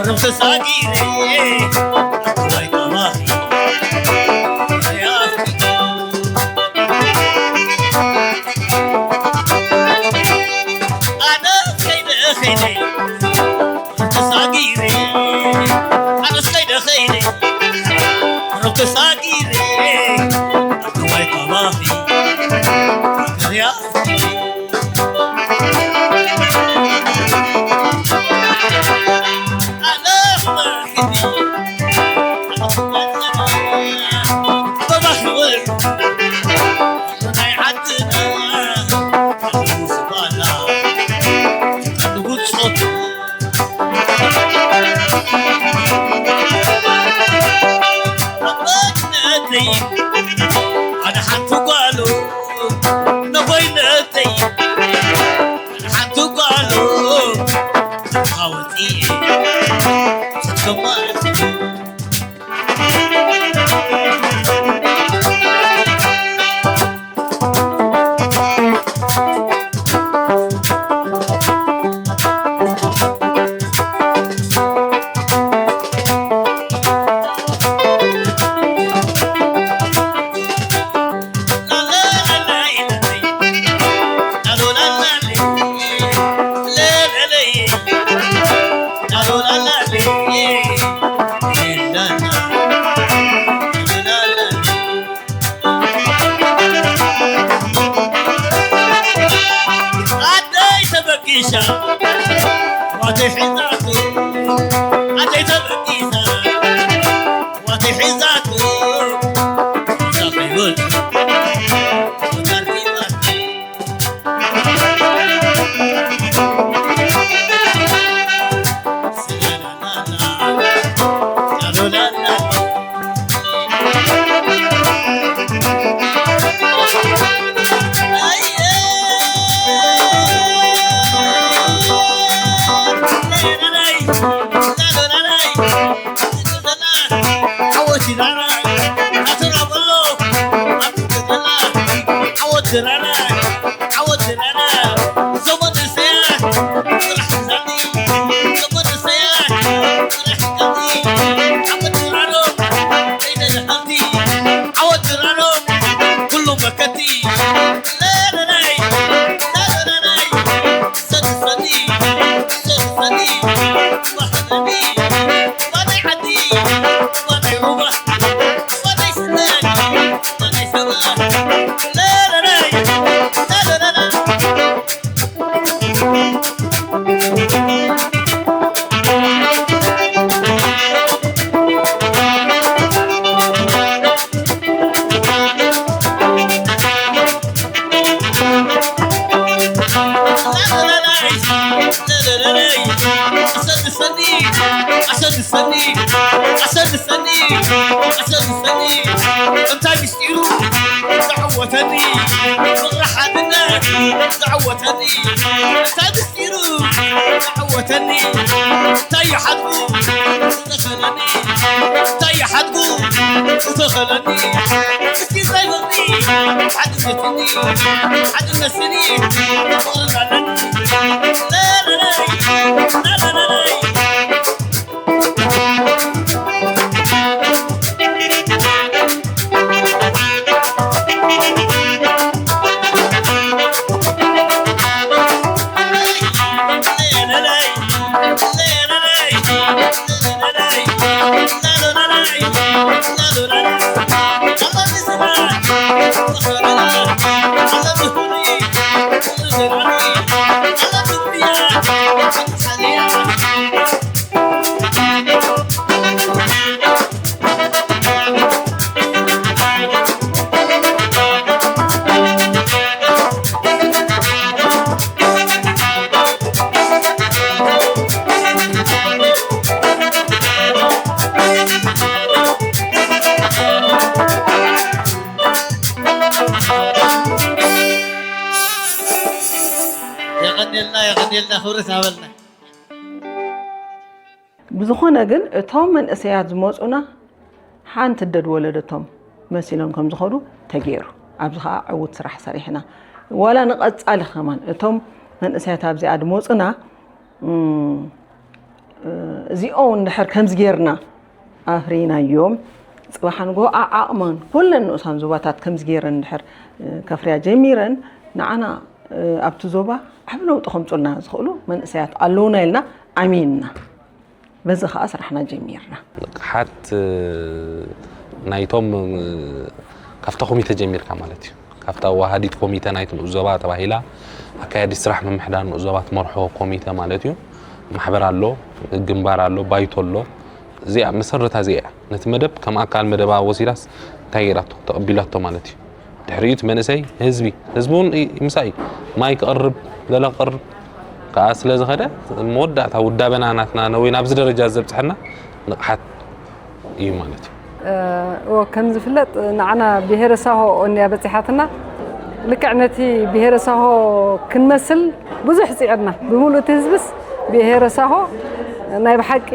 ርብቲ ሳጊረ ኣዋይ ካባኺ ኣነ ከይደ ከይደ ርብቲ ሳጊረ ኣነስ ከይደ ከይደ ርብቲ ሳጊረ ኣዋይ ካባኺ ያ ኣነ ሓንቲ ጓሉ ነቦይነተይ ሓንቲ ጓሉ ሓወፂ ተማርኩ ኣደይ ተበጊሳ ዋተይ ሒዛቱ ኣደይ ተበጊሳ ዋተይ ሒዛቱ ሒዛ ከይወት ወታር ሒዛቱ እንታይ ምስጢሩ ዘዕወተኒ ፍቕሪ ሓድነት ዘዕወተኒ እንታይ ምስጢሩ ዘዕወተኒ እንታይ ይሓድጉ ዝተኸለኒ እንታይ ይሓድጉ ዝተኸለኒ እስኪ እንታይ ፍቕሪ ሓድነትኒ ሓድነትኒ ፍቕሪ ኣለኒ ላላላይ ላላላይ የቐኔልና የቐኔልና ክብረት ሃበልና። ብዝኾነ ግን እቶም መንእሰያት ዝመጹና ሓንቲ ደድ ወለደቶም መሲሎም ከም ዝኸዱ ተገይሩ። ኣብዚ ኸዓ ዕዉት ስራሕ ሰሪሕና። ዋላ ንቐጻሊ ከማን እቶም መንእሰያት ኣብዚኣ ዝመጹና እም፣ እዚኦ እንድሕር ከምዚ ጌርና ኣፍሪናዮም፣ ጽባሕ ንግሆ ዓዓቕመን ኩለን ንኡሳን ዞባታት ከምዚ ጌረን እንድሕር ከፍርያ ጀሚረን፣ ንዓና ኣብቲ ዞባ ዓቢ ለውጢ ከምጹልና ዝኽእሉ መንእሰያት ኣለዉና ኢልና ኣሚንና። በዚ ኸኣ ስራሕና ጀሚርና። ንቕሓት ናይቶም ካብታ ኮሚተ ጀሚርካ ማለት እዩ። ካብታ ወሃዲት ኮሚተ ናይቲ ንኡስ ዞባ ተባሂላ ኣካያዲት ስራሕ ምምሕዳር ንኡስ ዞባ ትመርሖ ኮሚተ ማለት እዩ። ማሕበር ኣሎ፣ ግንባር ኣሎ፣ ባይቶ ኣሎ። እዚኣ መሰረታ እዚኣ እያ። ነቲ መደብ ከም ኣካል መደባ ወሲዳስ እንታይ ገይራቶ? ተቐቢላቶ ማለት እዩ። ድሕሪኡ እቲ መንእሰይ ህዝቢ፣ ህዝቢ እውን ይ- ምሳይ ማይ ክቕርብ፣ ገለ ክቕርብ ከኣ ስለ ዝኸደ መወዳእታ ውዳበና ናትና ነዊና ኣብዚ ደረጃ ዘብፅሐና ንቕሓት እዩ ማለት እዩ። እዎ ከም ዝፍለጥ ንዓና ብሄረ ሳሆ እያ በፂሓትና። ልክዕ ነቲ ብሄረ ሳሆ ክንመስል ብዙሕ ፅዒርና። ብምሉእ እቲ ህዝብስ ብሄረ ሳሆ ናይ ብሓቂ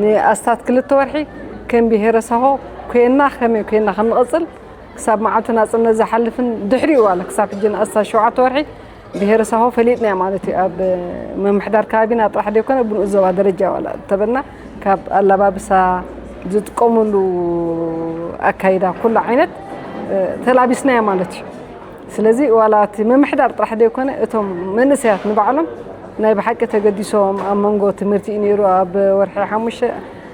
ንኣስታት ክልተ ወርሒ ከም ብሄረ ሳሆ ኮይና ከመይ ኮይና ከም ንቐፅል ክሳብ መዓልቲ ናፅነት ዝሓልፍን ድሕሪኡ ዋላ ክሳብ ሕጂ ንኣስታት ሸውዓተ ወርሒ ብሄረ ሳሆ ፈሊጥናዮ ማለት እዩ። ኣብ ምምሕዳር ከባቢና ጥራሕ ዘይኮነ ብንኡስ ዞባ ደረጃ ዋላ እንተበልና ካብ ኣላባብሳ ዝጥቀምሉ ኣካይዳ ኩሉ ዓይነት ተላቢስናዮ ማለት እዩ። ስለዚ ዋላ እቲ ምምሕዳር ጥራሕ ዘይኮነ እቶም መንእሰያት ንባዕሎም ናይ ብሓቂ ተገዲሶም ኣብ መንጎ ትምህርቲ እዩ ነይሩ ኣብ ወርሒ ሓሙሽተ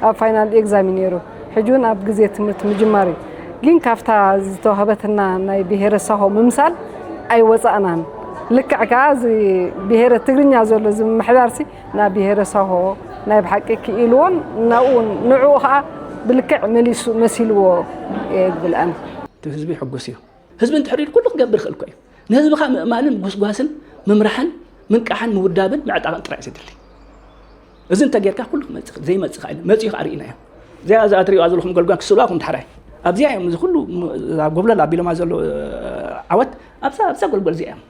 ኣብ ፋይናል ኤግዛም እዩ ነይሩ። ሕጂ እውን ኣብ ግዜ ትምህርቲ ምጅማር እዩ። ግን ካብታ ዝተዋህበትና ናይ ብሄረ ሳሆ ምምሳል ኣይወፃእናን። ልክዕ ከዓ እዚ ብሄረ ትግርኛ ዘሎ እዚ ምምሕዳርሲ ናብ ብሄረ ሳሆ ናይ ብሓቂ ክኢልዎን ናብኡ ንዕኡ ከዓ ብልክዕ መሊሱ መሲልዎ እየ ዝብል ኣነ። እቲ ህዝቢ ሕጉስ እዩ። ህዝቢ እንድሕር ኢሉ ኩሉ ክገብር ይኽእል እኮ እዩ። ንህዝብኻ ምእማንን ጉስጓስን ምምራሕን ምንቃሕን ምውዳብን ምዕጣቕን ጥራይ ዘድሊ። እዚ እንተጌርካ ኩሉ ክመፅእ ዘይመፅእ ኸዓ መፂኡ ከዓ ርኢናዮ። እዚኣ እዛ ትሪእዋ ዘለኹም ጎልጓል ክስእልዋ ኹም ዳሕራይ ኣብዚኣ እዮም እዚ ኩሉ እዛ ጎብለል ኣቢሎማ ዘሎ ዓወት ኣብዛ ኣብዛ ጎልጎል እዚኣ እዮም።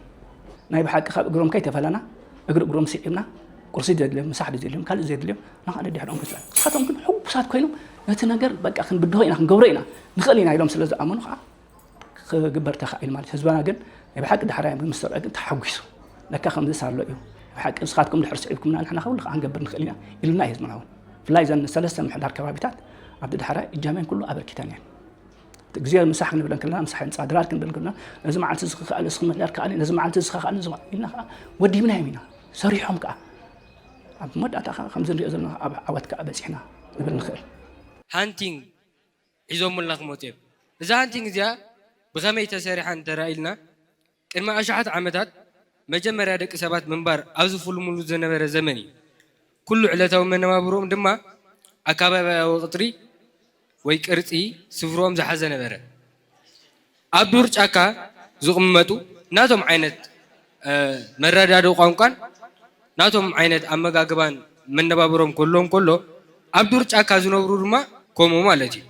ናይ ብሓቂ ካብ እግሮም ከይተፈለና እግሪ እግሮም ስዒብና ቁርሲ ዘድልዮም ምሳሕ ዘድልዮም ካልእ ዘድልዮም ናኻ ደድሕሮም ክፅዕን ንሳቶም ግን ሕጉሳት ኮይኖም ነቲ ነገር በቃ ክንብድሆ ኢና ክንገብሮ ኢና ንኽእል ኢና ኢሎም ስለ ዝኣመኑ ከዓ ክግበር ተኻኢሉ ማለት ህዝብና ግን ናይ ብሓቂ ዳሕራይ ምስ ተረአ ግን ተሓጒሱ ለካ ከምዚ ኣሎ እዩ ብሓቂ ንስኻትኩም ድሕር ስዒብኩምና ንሕና ከብሉ ከዓ ክንገብር ንኽእል ኢና ኢሉና እዩ ህዝብና እውን ብፍላይ እዘን ሰለስተ ምሕዳር ከባቢታት ኣብቲ ዳሕራይ እጃመን ኩሉ ኣበርኪተን እየን ግዜ ምሳሕ ክንብለን ከለና ምሳሕ ህንፃ ድራር ክንብል ከለና ነዚ መዓልቲ እዚ ክከኣል እዚ ክምሕዳር ከኣል ነዚ መዓልቲ እዚ ክከኣል እዚ ኢልና ከዓ ወዲብናዮም ኢና ሰሪሖም ከዓ ኣብ መወዳእታ ከዓ ከምዚ ንሪኦ ዘለና ኣብ ዓወት ከዓ በፂሕና ንብል ንኽእል hunting ሒዞሙልና ክመፁ እዮም። እዛ hunting እዚኣ ብኸመይ ተሰሪሓ እንተራእይልና ቅድሚ ኣሽሓት ዓመታት መጀመርያ ደቂ ሰባት ምንባር ኣብ ዝፍልሙሉ ዝነበረ ዘመን እዩ። ኩሉ ዕለታዊ መነባብሮኦም ድማ ኣካባብያዊ ቅጥሪ ወይ ቅርፂ ስፍርኦም ዝሓዘ ነበረ። ኣብ ዱር ጫካ ዝቕመጡ ናቶም ዓይነት መረዳድኢ ቋንቋን ናቶም ዓይነት ኣመጋግባን መነባብሮም ክህልዎም ከሎ ኣብ ዱር ጫካ ዝነብሩ ድማ ከምኡ ማለት እዩ።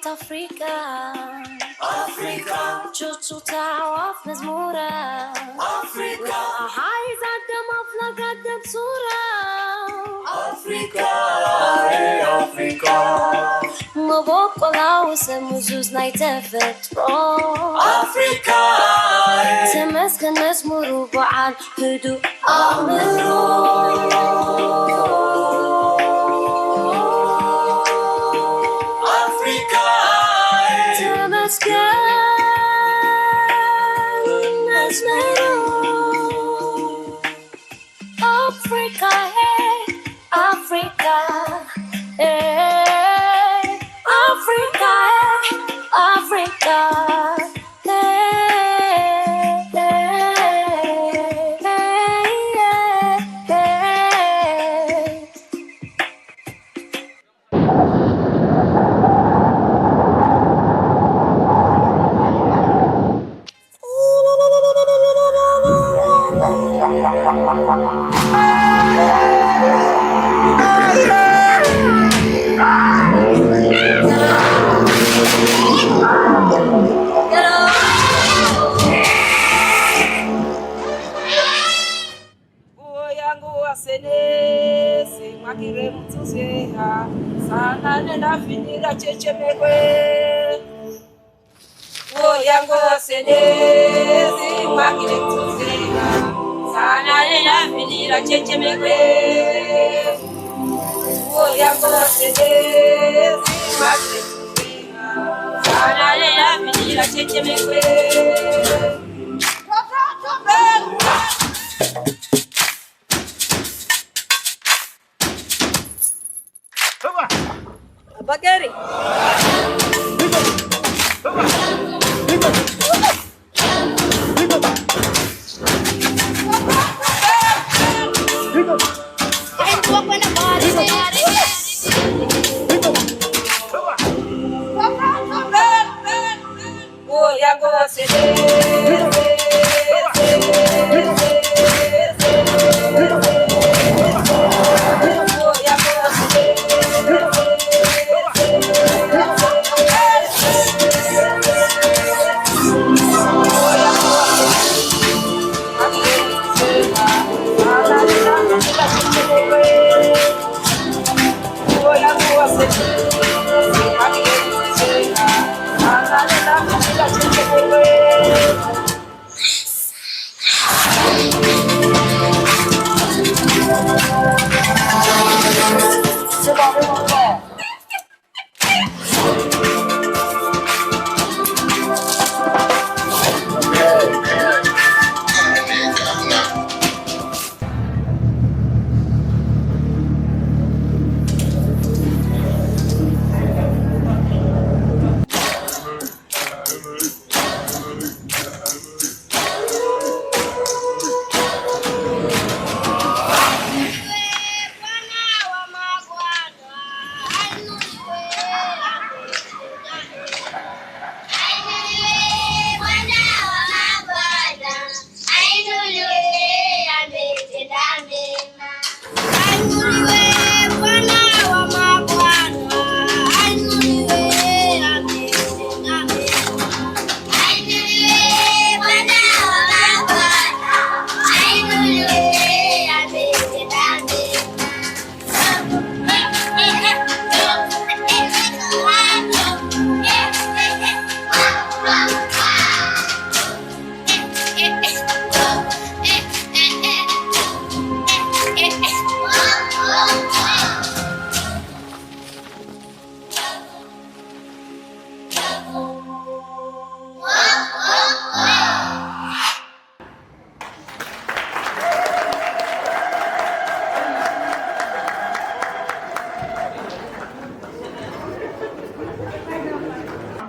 ኣፍሪቃ ኣፍሪቃ ቹቹ ታዋፍ መዝሙራ ኣፍሪቃ ሃይዛ ደም ኣፍላጋ ደም ሱራ ኣፍሪቃ ኣፍሪቃ መቦቆላዊ ሰብ ምዙዝ ናይ ተፈጥሮ ኣፍሪቃ ተመስገን መዝሙሩ በዓል ህዱእ ኣእምሮ ኣፍሪካ ተመስገን መዝሙሩ ኣፍሪካ ኣፍሪካ ኣፍሪካ ኣፍሪካ Nguo yangu wasenesi mwakire mtuzeha sana nenda finira chechemekwe. Nguo yangu wasenesi mwakire mtuzeha sana nenda finira chechemekwe. Nguo yangu wasenesi mwakire mtuzeha sana nenda finira chechemekwe. Abageri.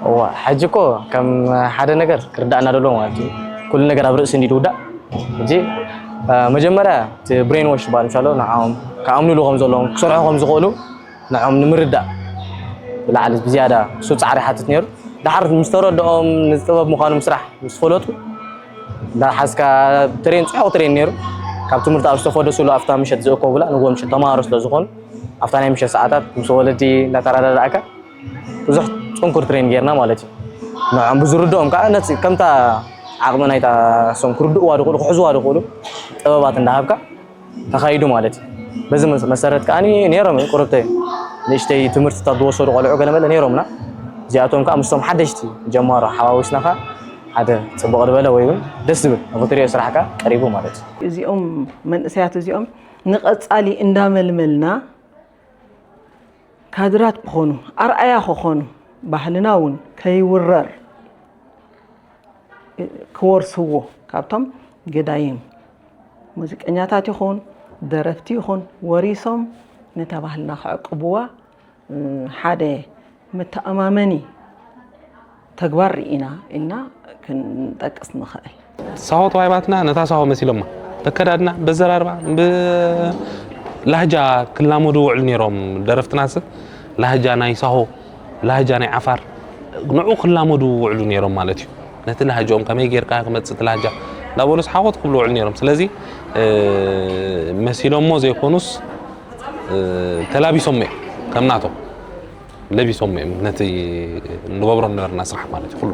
እዋ፣ ሕጂ እኮ ከም ሓደ ነገር ክርዳእና ደሎ ማለት እዩ። ኩሉ ነገር ኣብ ርእሲ እንዲ ዝውዳእ። ሕጂ፣ እ፣ መጀመርያ እቲ ብሬን ዎሽ ዝበሃል ምሻሎ ንዓኦም ክኣምኑሉ ከም ዘለዎም፣ ክሰርሑ ከም ዝኽእሉ ንዕኦም ንምርዳእ ብላዕሊ ብዝያዳ እሱ ጻዕሪ ይሓትት ነይሩ። ደሓር ምስ ተረድኦም፣ ንጥበብ ምዃኑ ምስራሕ ምስ ፈለጡ፣ እንዳሓዝካ ትሬን፣ ጽዑቕ ትሬን ነይሩ። ካብ ትምህርቲ ኣብ ዝተፈደሱሉ ኣብታ ምሸት ዝእከቡላ፣ ንግሆ ምሸት ተማሃሮ ስለ ዝኾኑ፣ ኣብታ ናይ ምሸት ሰዓታት ምስ ወለዲ እንዳተረዳዳእካ ብዙሕ ኮንኩር ትሬን ጌርና ማለት እዩ። ንዕኦም ብዝርድኦም ከዓ ነቲ ከምታ ዓቕሚ ናይታ እሶም ክርድእዋ ድኽእሉ ክሕዝዋ ድኽእሉ ጥበባት እንዳሃብካ ተኻይዱ ማለት እዩ። በዚ መስ- መሰረት ከዓ ነይሮም እዮም ቁርብተይ ንእሽተይ ትምህርትታት ዝወሰዱ ቆልዑ ገለመለ ነይሮምና። እዚኣቶም ከዓ ምስቶም ሓደሽቲ ጀማሮ ሓዋዊስና ከዓ ሓደ ፅቡቕ ዝበለ ወይ እውን ደስ ዝብል ንኽትሪኦ ስራሕ ከዓ ቀሪቡ ማለት እዩ። እዚኦም መንእሰያት እዚኦም ንቐፃሊ እንዳመልመልና ካድራት ክኾኑ ኣርኣያ ክኾኑ ባህልና እውን ከይውረር ክወርስዎ ካብቶም ገዳይም ሙዚቀኛታት ይኹን ደረፍቲ ይኹን ወሪሶም ነታ ባህልና ክዕቅብዋ ሓደ መተኣማመኒ ተግባር ርኢና ኢልና ክንጠቅስ ንኽእል። ሳሆ ተዋሂባትና ነታ ሳሆ መሲሎማ በከዳድና በዘራርባ ብላህጃ ክላመዱ ውዕሉ ነይሮም ደረፍትናስ ላህጃ ናይ ሳሆ ላህጃ ናይ ዓፋር ንዑ ክላመዱ ውዕሉ ነይሮም ማለት እዩ። ነቲ ላህጃኦም ከመይ ጌርካ ክመፅእ እቲ ላህጃ እንዳበሉስ ሓወት ክብሉ ውዕሉ ነይሮም። ስለዚ መሲሎሞ ዘይኮኑስ ተላቢሶሞ እዮም ከም ናቶም ለቢሶሞ እዮም ነቲ ንገብሮ ነበርና ስራሕ ማለት እዩ ኩሉ።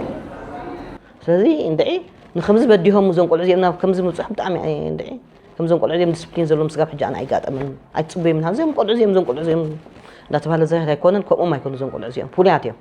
ስለዚ እንድዒ ንከምዚ በዲሆም እዞም ቆልዑ እዚኦም ናብ ከምዚ ምብፅሖም ብጣዕሚ እየ እንድዒ ከምዞም ቆልዑ እዚኦም ዲስፕሊን ዘለዎም ስጋብ ሕጂ ኣነ ኣይጋጠመን ኣይትፅበዮም ኢና እዚኦም ቆልዑ እዚኦም እዞም ቆልዑ እዚኦም እንዳተባሃለ ዝካየድ ኣይኮነን ከምኦም ኣይኮኑ እዞም ቆልዑ እዚኦም ፍሉያት እዮም።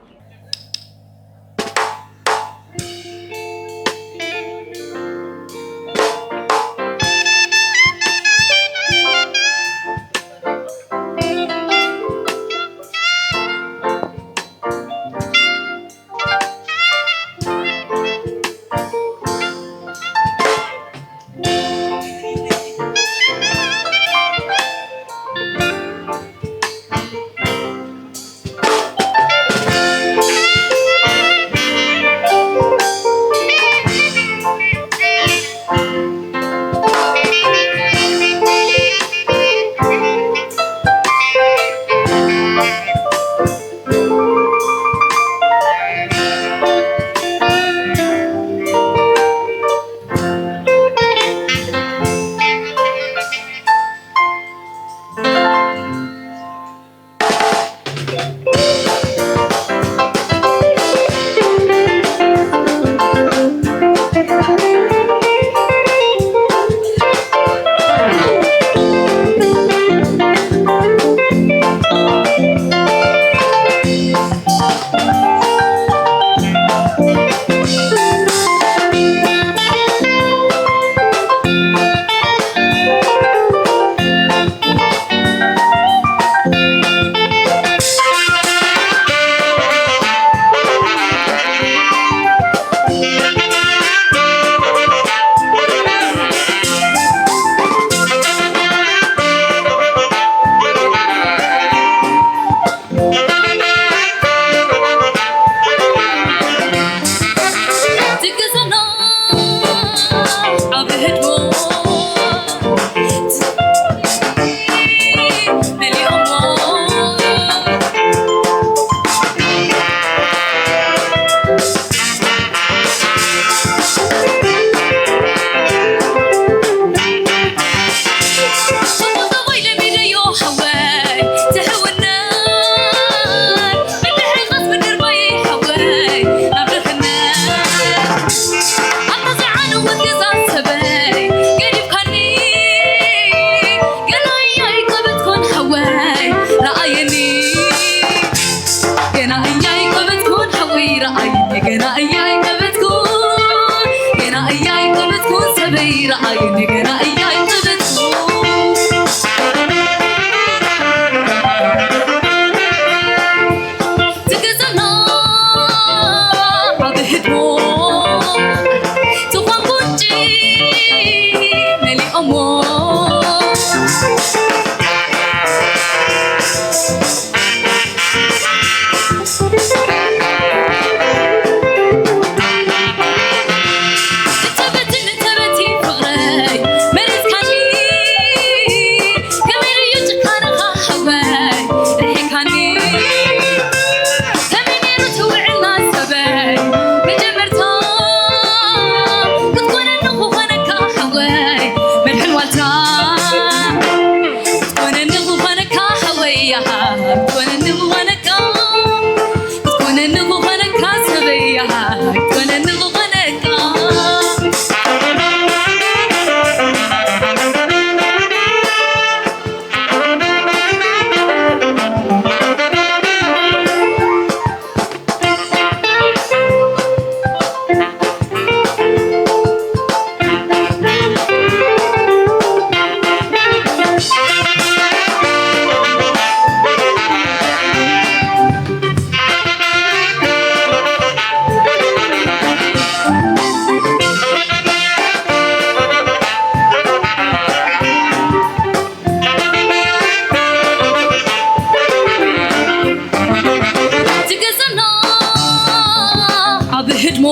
ሞ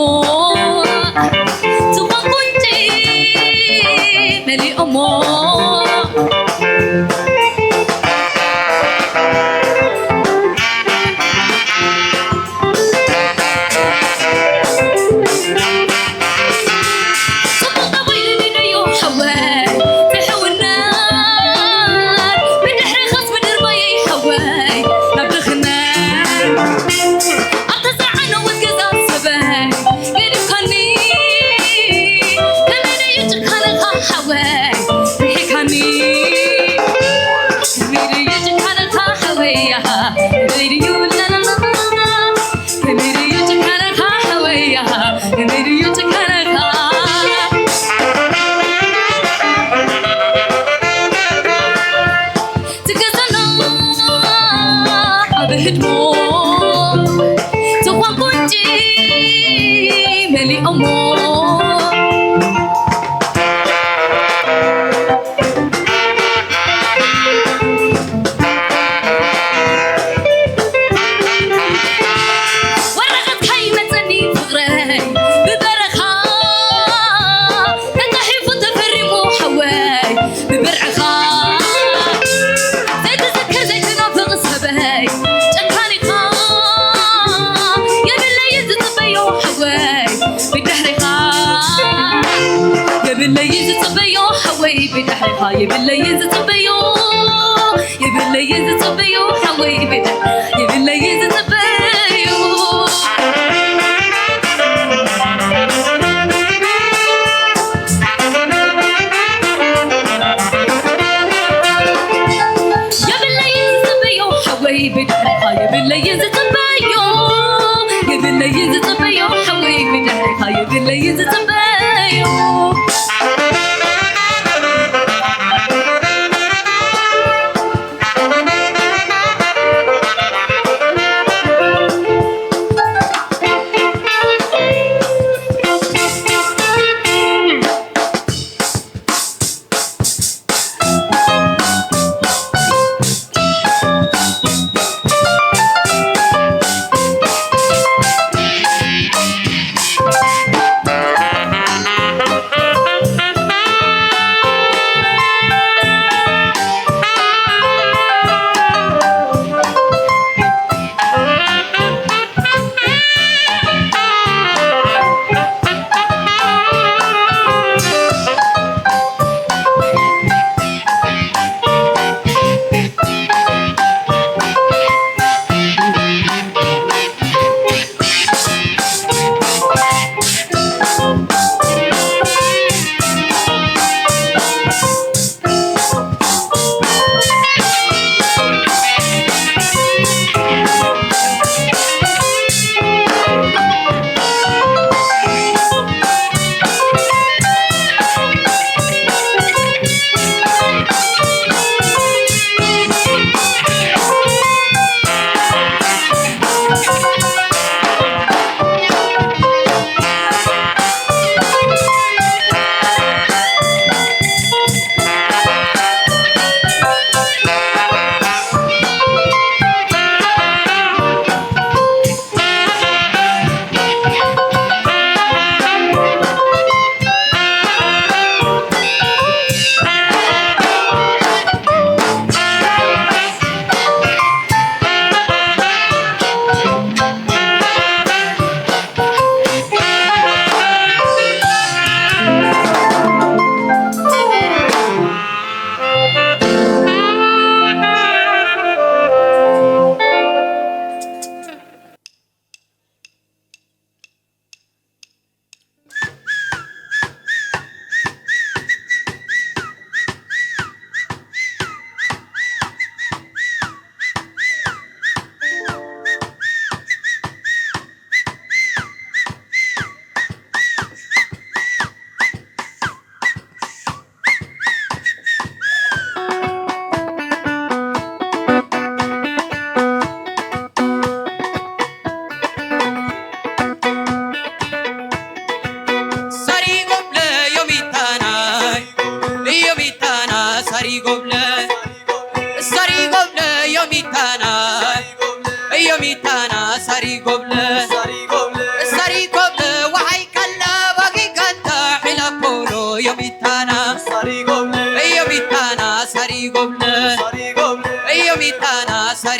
ዝኾን ቁንጪ መሊኦሞ። ጽቡቕ ተባሂሉ ንደዮ ሓወይ ብሕውነት፣ ብድሕሪ ኸስ ምድር ማየይ ሓወይ ናብ ድኽነት። ኣብ ተዘዓነወት ገዛ ሰበይ ገዲፍካኒ። ከመይ ድዩ ጭካነኻ ሓወይ ርሒካኒ? ከመይ ድዩ ጭካነኻ ሓወይ ኣሃ? ከመይ ድዩ ላላላ? ከመይ ድዩ ጭካነኻ ሓወይ ኣሃ? ከመይ ድዩ ጭካነኻ? ትገዛና ኣብ ህድሞ ዝኾን ቁንጪ መሊኦሞ። ወረቐትካ ይመጸኒ ፍቕረይ ብበረኻ ተጻሒፉ ተፈሪሙ ሓወይ ብብርዕኻ። ዘይትዝክር ዘይትናፍቕ ሰበይ ጨካኒኻ። የብለይን ዝጽበዮ ሓወይ ብድሕሪኻ። የብለይን ዝጽበዮ ሓወይ ብድሕሪኻ። የብለይን ዝጽበዮ፣ የብለይን ዝጽበዮ ሓወይ ብድሕሪ፣ የብለይን ዝጽበዮ። የብለይን ዝጽበዮ ሓወይ ብድሕሪኻ። የብለይን ዝጽበዮ፣ የብለይን ዝጽበዮ ሓወይ ብድሕሪኻ። የብለይን ዝጽበዮ።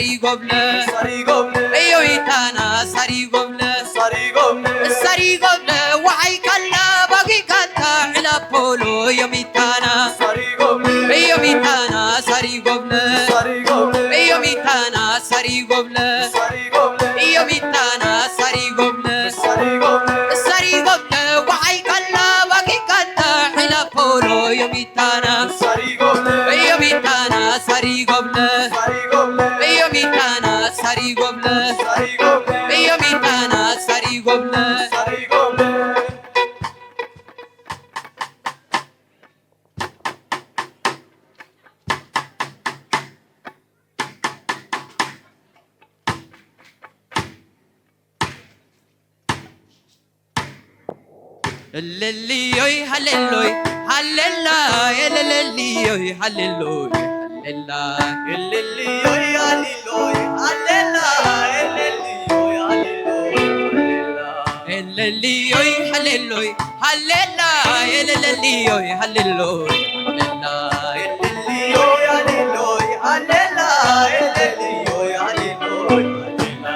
ሳሪጎብለ፣ ሳሪጎብለ፣ ዮሚታና ሳሪጎብለ፣ ሳሪጎብለ፣ ሳሪጎብለ፣ ወሓይ ካላ ባጊ ካታ ዕላፖሎ ዮሚታና፣ ሳሪጎብለ፣ ዮሚታና ሳሪጎብለ፣ ሳሪጎብለ፣ ዮሚታና ሳሪጎብለ፣ ሳሪጎብለ፣ ዮሚታና ሳሪጎብለ፣ ሳሪጎብለ፣ ሳሪጎብለ፣ ወሓይ ካላ ባጊ ካታ ዕላፖሎ ዮሚ ታና ሳሪጎብለ፣ ዮሚታና ሳሪጎብለ፣ ሳሪጎብለ፣ ዮሚታና ሳሪጎብለ፣ ሳሪጎብለ፣ ዮሚታና ሳሪጎብለ። ሳሪጎብለ። እልልዮይ ሃሌሎይ ሃሌላ፣ እልልዮይ ሃሌሎይ ሃሌላ። እልልዮይ ሃሌሎይ ሃሌላ፣ እልልዮይ ሃሌሎይ ሃሌላ። እልልዮይ ሃሌሎይ ሃሌላ፣ እልልዮይ ሃሌሎይ ሃሌላ። እልልዮይ ሃሌሎይ ሃሌላ፣ እልልዮይ ሃሌሎይ ሃሌላ።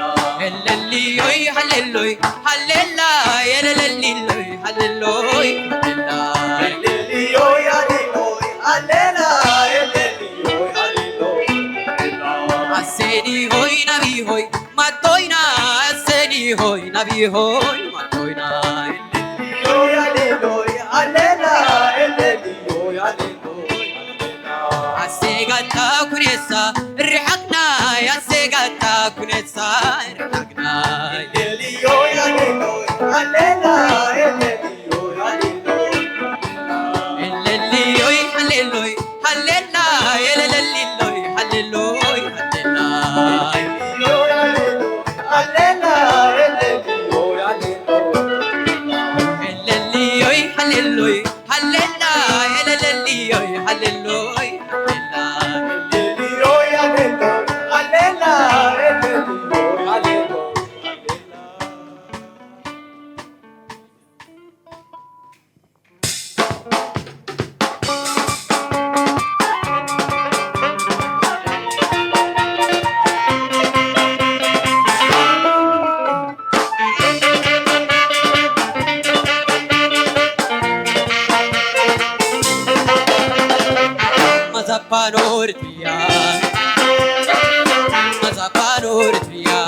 እልልዮይ ሃሌሎይ ሃሌላ፣ የለለሊሎይ ሃሌሎይ ሃሌላ። እልልዮይ ሃሌሎይ ሃሌላ፣ እልልዮይ ሃሌሎይ ሃሌላ። ኣሴኒ ሆይ ናቢ ሆይ ማቶይና፣ ኣሴኒ ሆይ ናቢ ሆይ ማቶይና። እልልዮይ ሃሌሎይ ሃሌላ፣ እልልዮይ ሃሌሎይ ሃሌላ። ኣሴጋታ ኩኔሳ ርሓቅና፣ ኣሴጋታ ኩኔሳ ርሓቅና። ኤሌልዮይ፣ ሃሌሉይ፣ ሃሌሉይ፣ ሃሌላ፣ ኤሌሌሊሎይ፣ ሃሌሉይ፣ ሃሌላ። ኤሌልዮይ፣ ሃሌሉይ፣ ሃሌላ፣ ኤሌሌሊዮይ፣ ሃሌሉይ፣ ሃሌላ። Mazapano Eritrea, Mazapano Eritrea,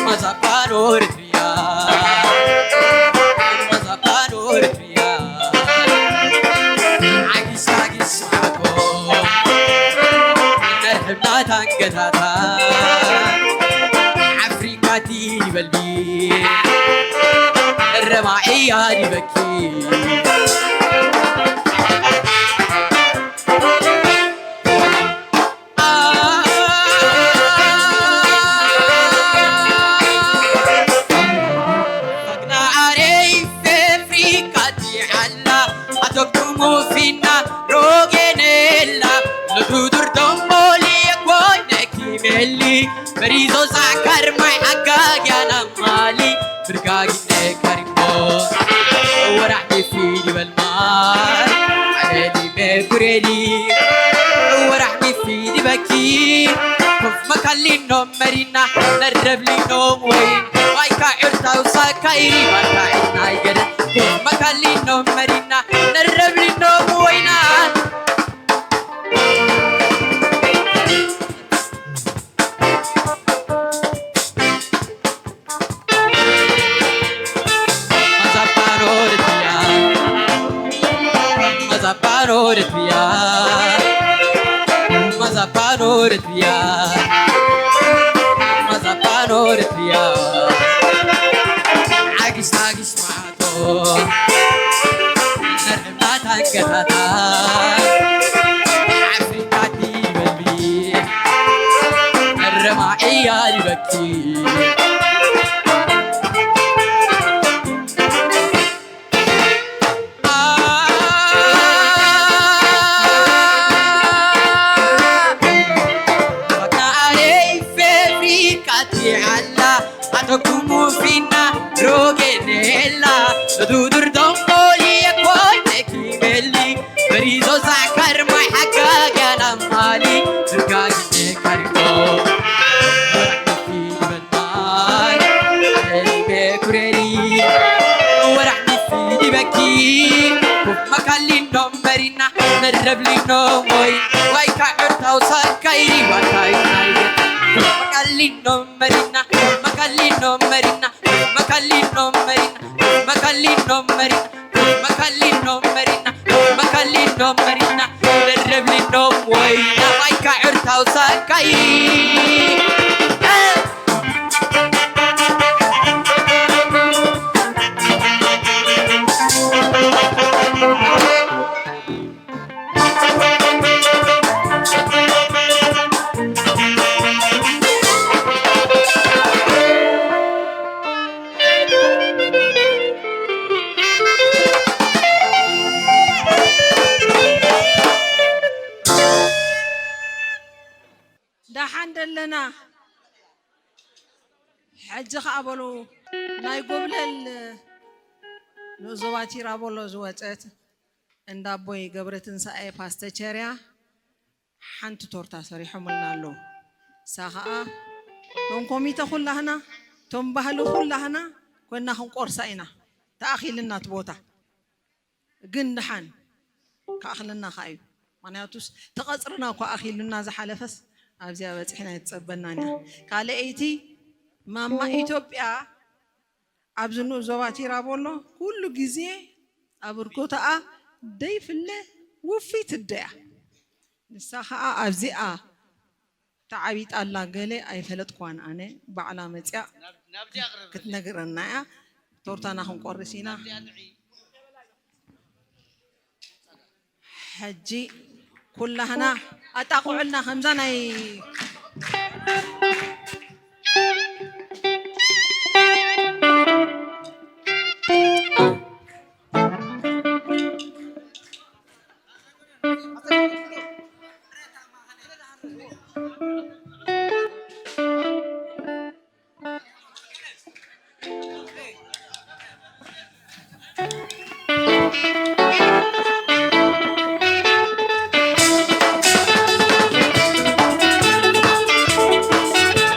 Mazapano Eritrea, Mazapano Eritrea. ዓጊስ ዓጊስ ዓኮ ነርሕብና ታንገታታ ኣፍሪካ ቲበልቢ ረማዕያ ዲበኪ። Fagna arei fefri kati alla, atoktumu finna rogenella, lodudur domboli e kuoine kimelli, berizo zakar mai agagya namali, birgagine karimo, wara mifi di belmar, areli me bureli, wara mifi di baki, kuf makallino marina, narrevlino wain, waika irtau sakairi, waika itnaiger, kuf makallino marina, narrevlino waina. Mazapano Eritrea, Mazapano Eritrea, Mazapano Eritrea, Mazapano Eritrea. Agis, agis, ma. Nerhimata gata, Afrika di belbi, rema iya di baki. Fagna arei fefri kati alla, atoktumu finna rogenella, dudur domboli e kuoine kimelli, berizo zakar mai hagagya namali, birgagine ኮፍ መካሊኖም መሪና መድረብ ሊኖም ወይ ዋይ ካዕርታው ሳካይ ዋታይ ናይ ኮፍ መካሊኖም መሪና መካሊኖም መሪና መካሊኖም መሪና መካሊኖም መሪና መካሊኖም መሪና መካሊኖም መሪና መድረብ ሊኖም ወይ ዋይ ካዕርታው ሳካይ ደሓን ደለና። ሕጂ ኸኣ በሉ ናይ ጎብለል ንኡስ ዞባ ቲራቦሎ ዝወጸት እንዳ ኣቦይ ገብረ ትንሳኤ ፓስተቸርያ ሓንቲ ቶርታ ሰሪሖምልና ኣለዉ። እሳ ኸኣ እቶም ኮሚተ ኩላህና፣ እቶም ባህሊ ኩላህና ኮይና ክንቆርሳ ኢና። ተኣኺልና እቲ ቦታ። ግን ደሓን ክኣኽለና ከኣ እዩ። ምኽንያቱስ ተቐጽርና እኳ ኣኺሉና ዝሓለፈስ ኣብዚኣ በጺሕና ኣይትጸበናን እያ። ካልኣይቲ ማማ ኢትዮጵያ ኣብዚ ንኡስ ዞባ ቲራቦሎ ኩሉ ግዜ ኣበርክቶኣ ደይፍለ ውፍይቲ ኣደ እያ። ንሳ ኸኣ ኣብዚኣ ተዓቢጣ ኣላ ገለ ኣይፈለጥኳን ኣነ፣ ባዕላ መጺኣ ክትነግረና እያ። ቶርታና ክንቆርስ ኢና። ሕጂ ኩላህና ኣጣቕዑልና ከምዛ ናይ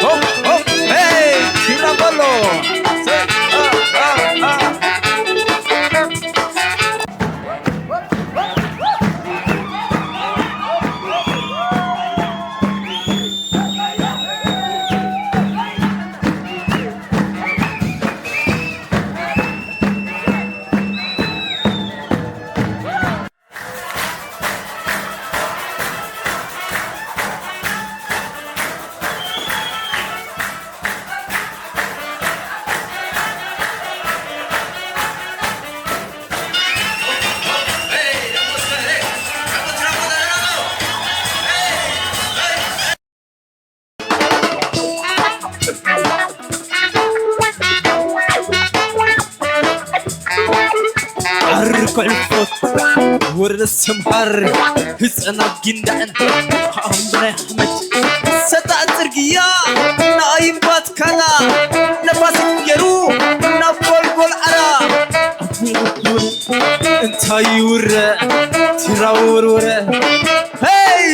ሆፕ፣ ሆፕ፣ ሄይ፣ ኪራ በሎ። ሄይ፣ አ፣ አ፣ አ። ዓርኩ ዕልፎት ወረደ ሰምሃር ህፀና ጊንዳዕን ከኣም ብናይ ኣሕመድ ሰጣ ፅርግያ ንኣይምባት ካላ ነፋሲት ገይሩ ናብ ጎልጎል ዓራ እንታይ ይውረ ቲራ ወርወረ ሄይ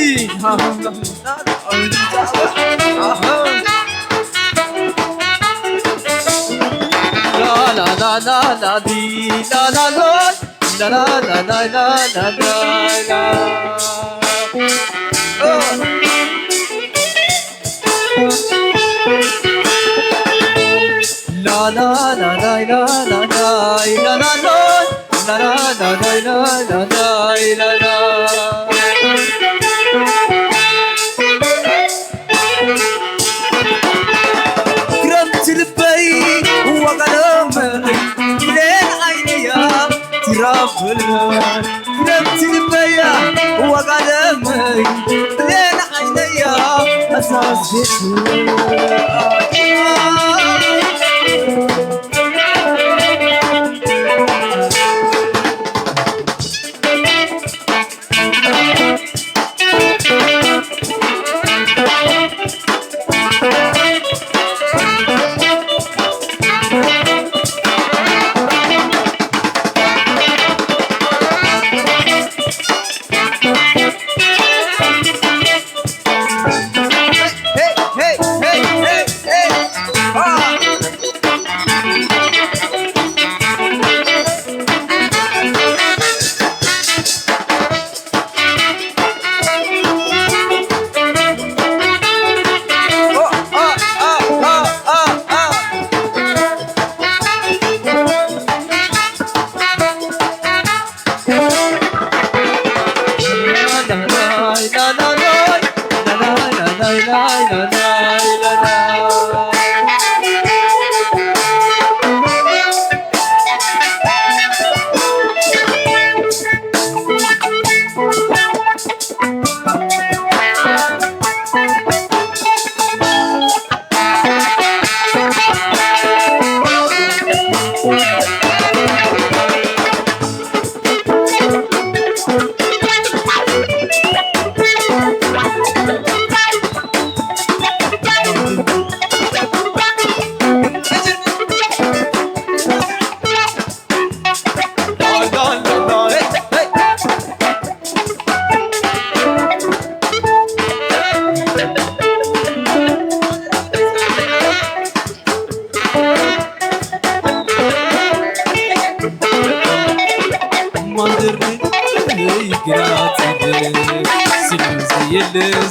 ክረምቲ ልበይ ዋጋ ለመይ ብሌን ዓይነያ ትራብል ክረምቲ ልበያ ዋጋ ለመይ ብሌን ዓይነያ ኣሳሴቱ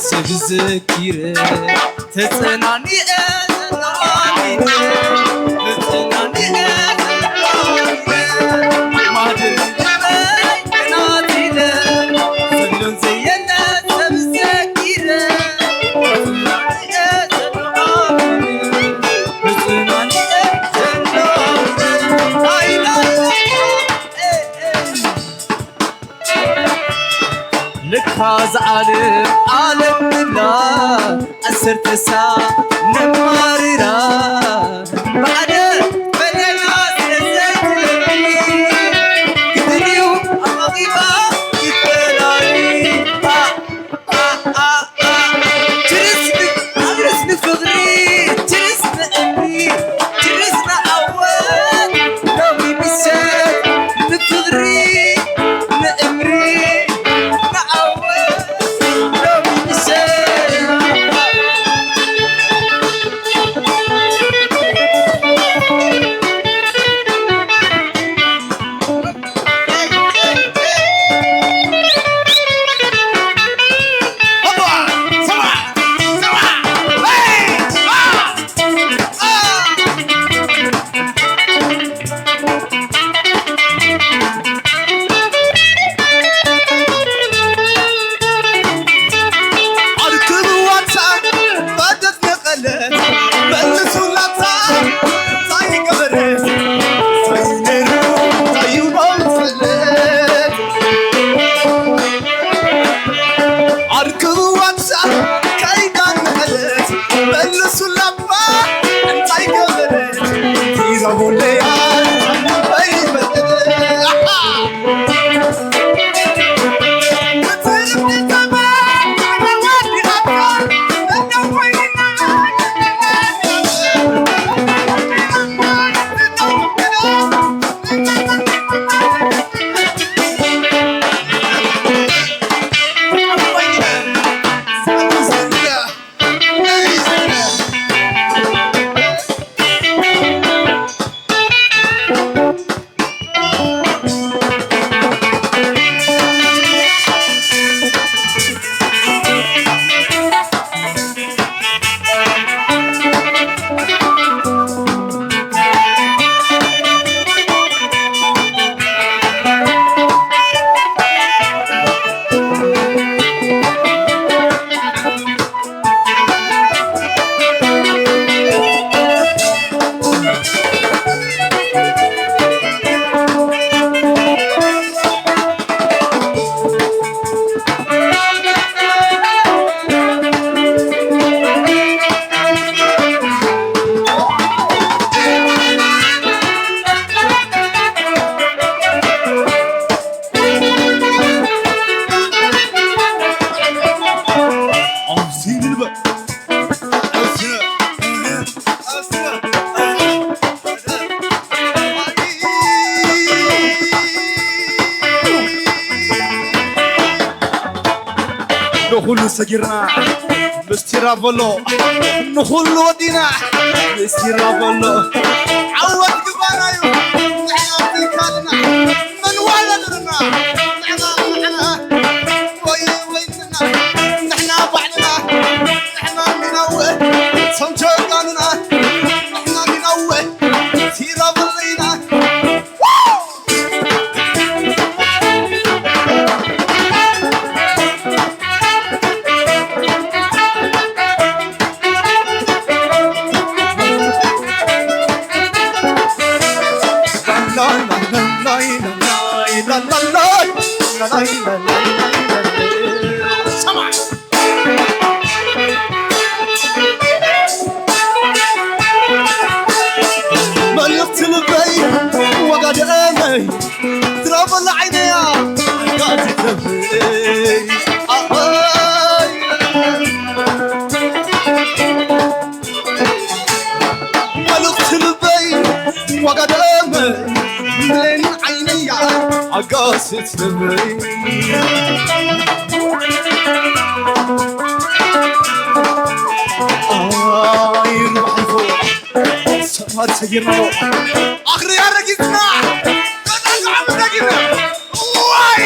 ሰብ ዘኪረ ተጸናኒዐ ዘለኣሚነ፣ ተጸናኒዐ ዘለኣሚነ፣ ማህደር ልበይ ተናቲለ፣ ዘሎን ዘየለ ሰብ ዘኪረ፣ ተጸናኒዐ ዘለኣሚነ፣ ተጸናኒዐ ዘለኣሚነ፣ ኣይናይ፣ ኤ፣ ኤ። ልካ ዝዓለም ዓለምና ዓሰርተ ሳዕ ነማርራ። ባዕደ በለና ስለ ዘይትለኒ፣ ግድን እዩ ኣቐሪባ ይፈላሊ። ኣ፣ ኣ፣ ኣ፣ ኣ። ችርስ ን-፣ ኣብርስ ንፍቕሪ፣ ችርስ ንእምኒ፣ ችርስ ንዓወት። ሎሚ ምሸት ንፍቕሪ፣ ንእምኒ፣ ንዓወት። ሎሚ ምሸት ኣርክብዋታ ባደት ነቐለት መልሱላታ። እንታይ ገበረት? እንታይ ነይሩ? እንታይ ይበል ፍለት? ኣርክብዋታ ከይዳ ነቐለት መልሱላባ። እንታይ ገበረት? ቲዛ ቦለያ በይ በለለ። ንኹሉ ሰጊርና ምስቲ ራቨሎ፣ ንኹሉ ወዲና ምስቲ ራቨሎ። ዓወት ግባና እዩ ንሕና ትካልና። መን ዋለደና ንሕና ንሕና ወይ ወይ ንሕና ንሕና ባዕልና ንሕና ሚናወ ሰምቸጋንና ንሕና ሚናወ ሲራበለይና። መልእኽቲ ልበይ ወጋደመይ ትረበላ ዓይነያ ጋዜጠመይ ኣይ መልእኽቲ ልበይ ዋጋ ደመ ብሌን ዓይነያ ኣጋስት ልበይ ኣይሩባሕልፎ ሰባት ሰጊርናዎ ኣኽርያ ረጊጽና ተጠንቀዓም ረጊና ዋይ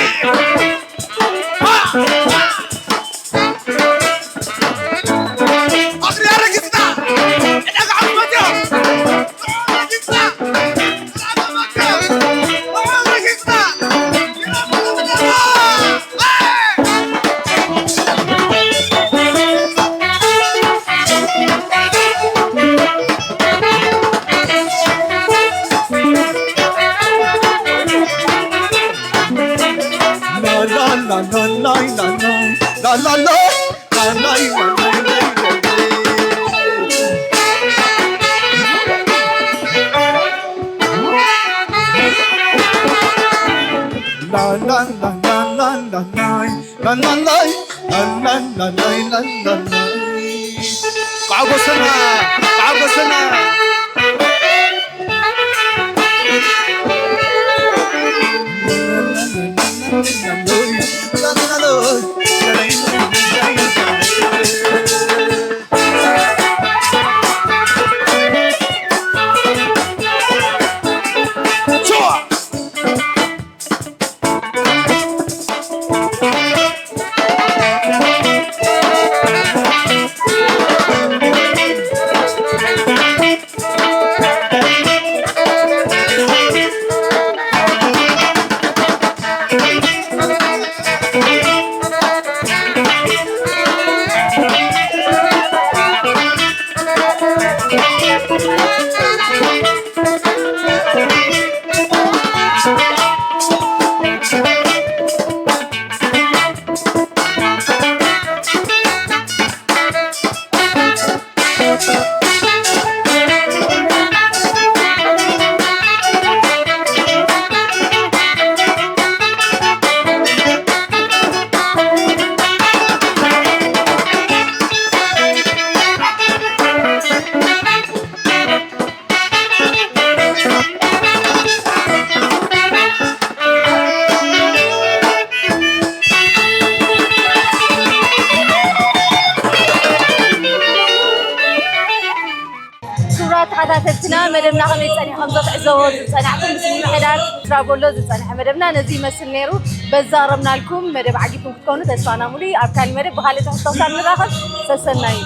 ቃጎሰና ቃጎሰና ክቡራት ተኸታተልትና፣ መደብና ከመይ ጸኒሑ ከም ዘትዕዘቦ ዝጸናሕኩም፣ ምስ ምምሕዳር ስራ ቦሎ ዝጸንሐ መደብና ነዚ ይመስል ነይሩ። በዛ ረብናልኩም መደብ ዓጊብኩም ክትኮኑ ተስፋና ሙሉ እዩ። ኣብ ካልእ መደብ ብኻልእ ትሕዝቶ ክሳብ ንራኸብ ሰሰናዩ።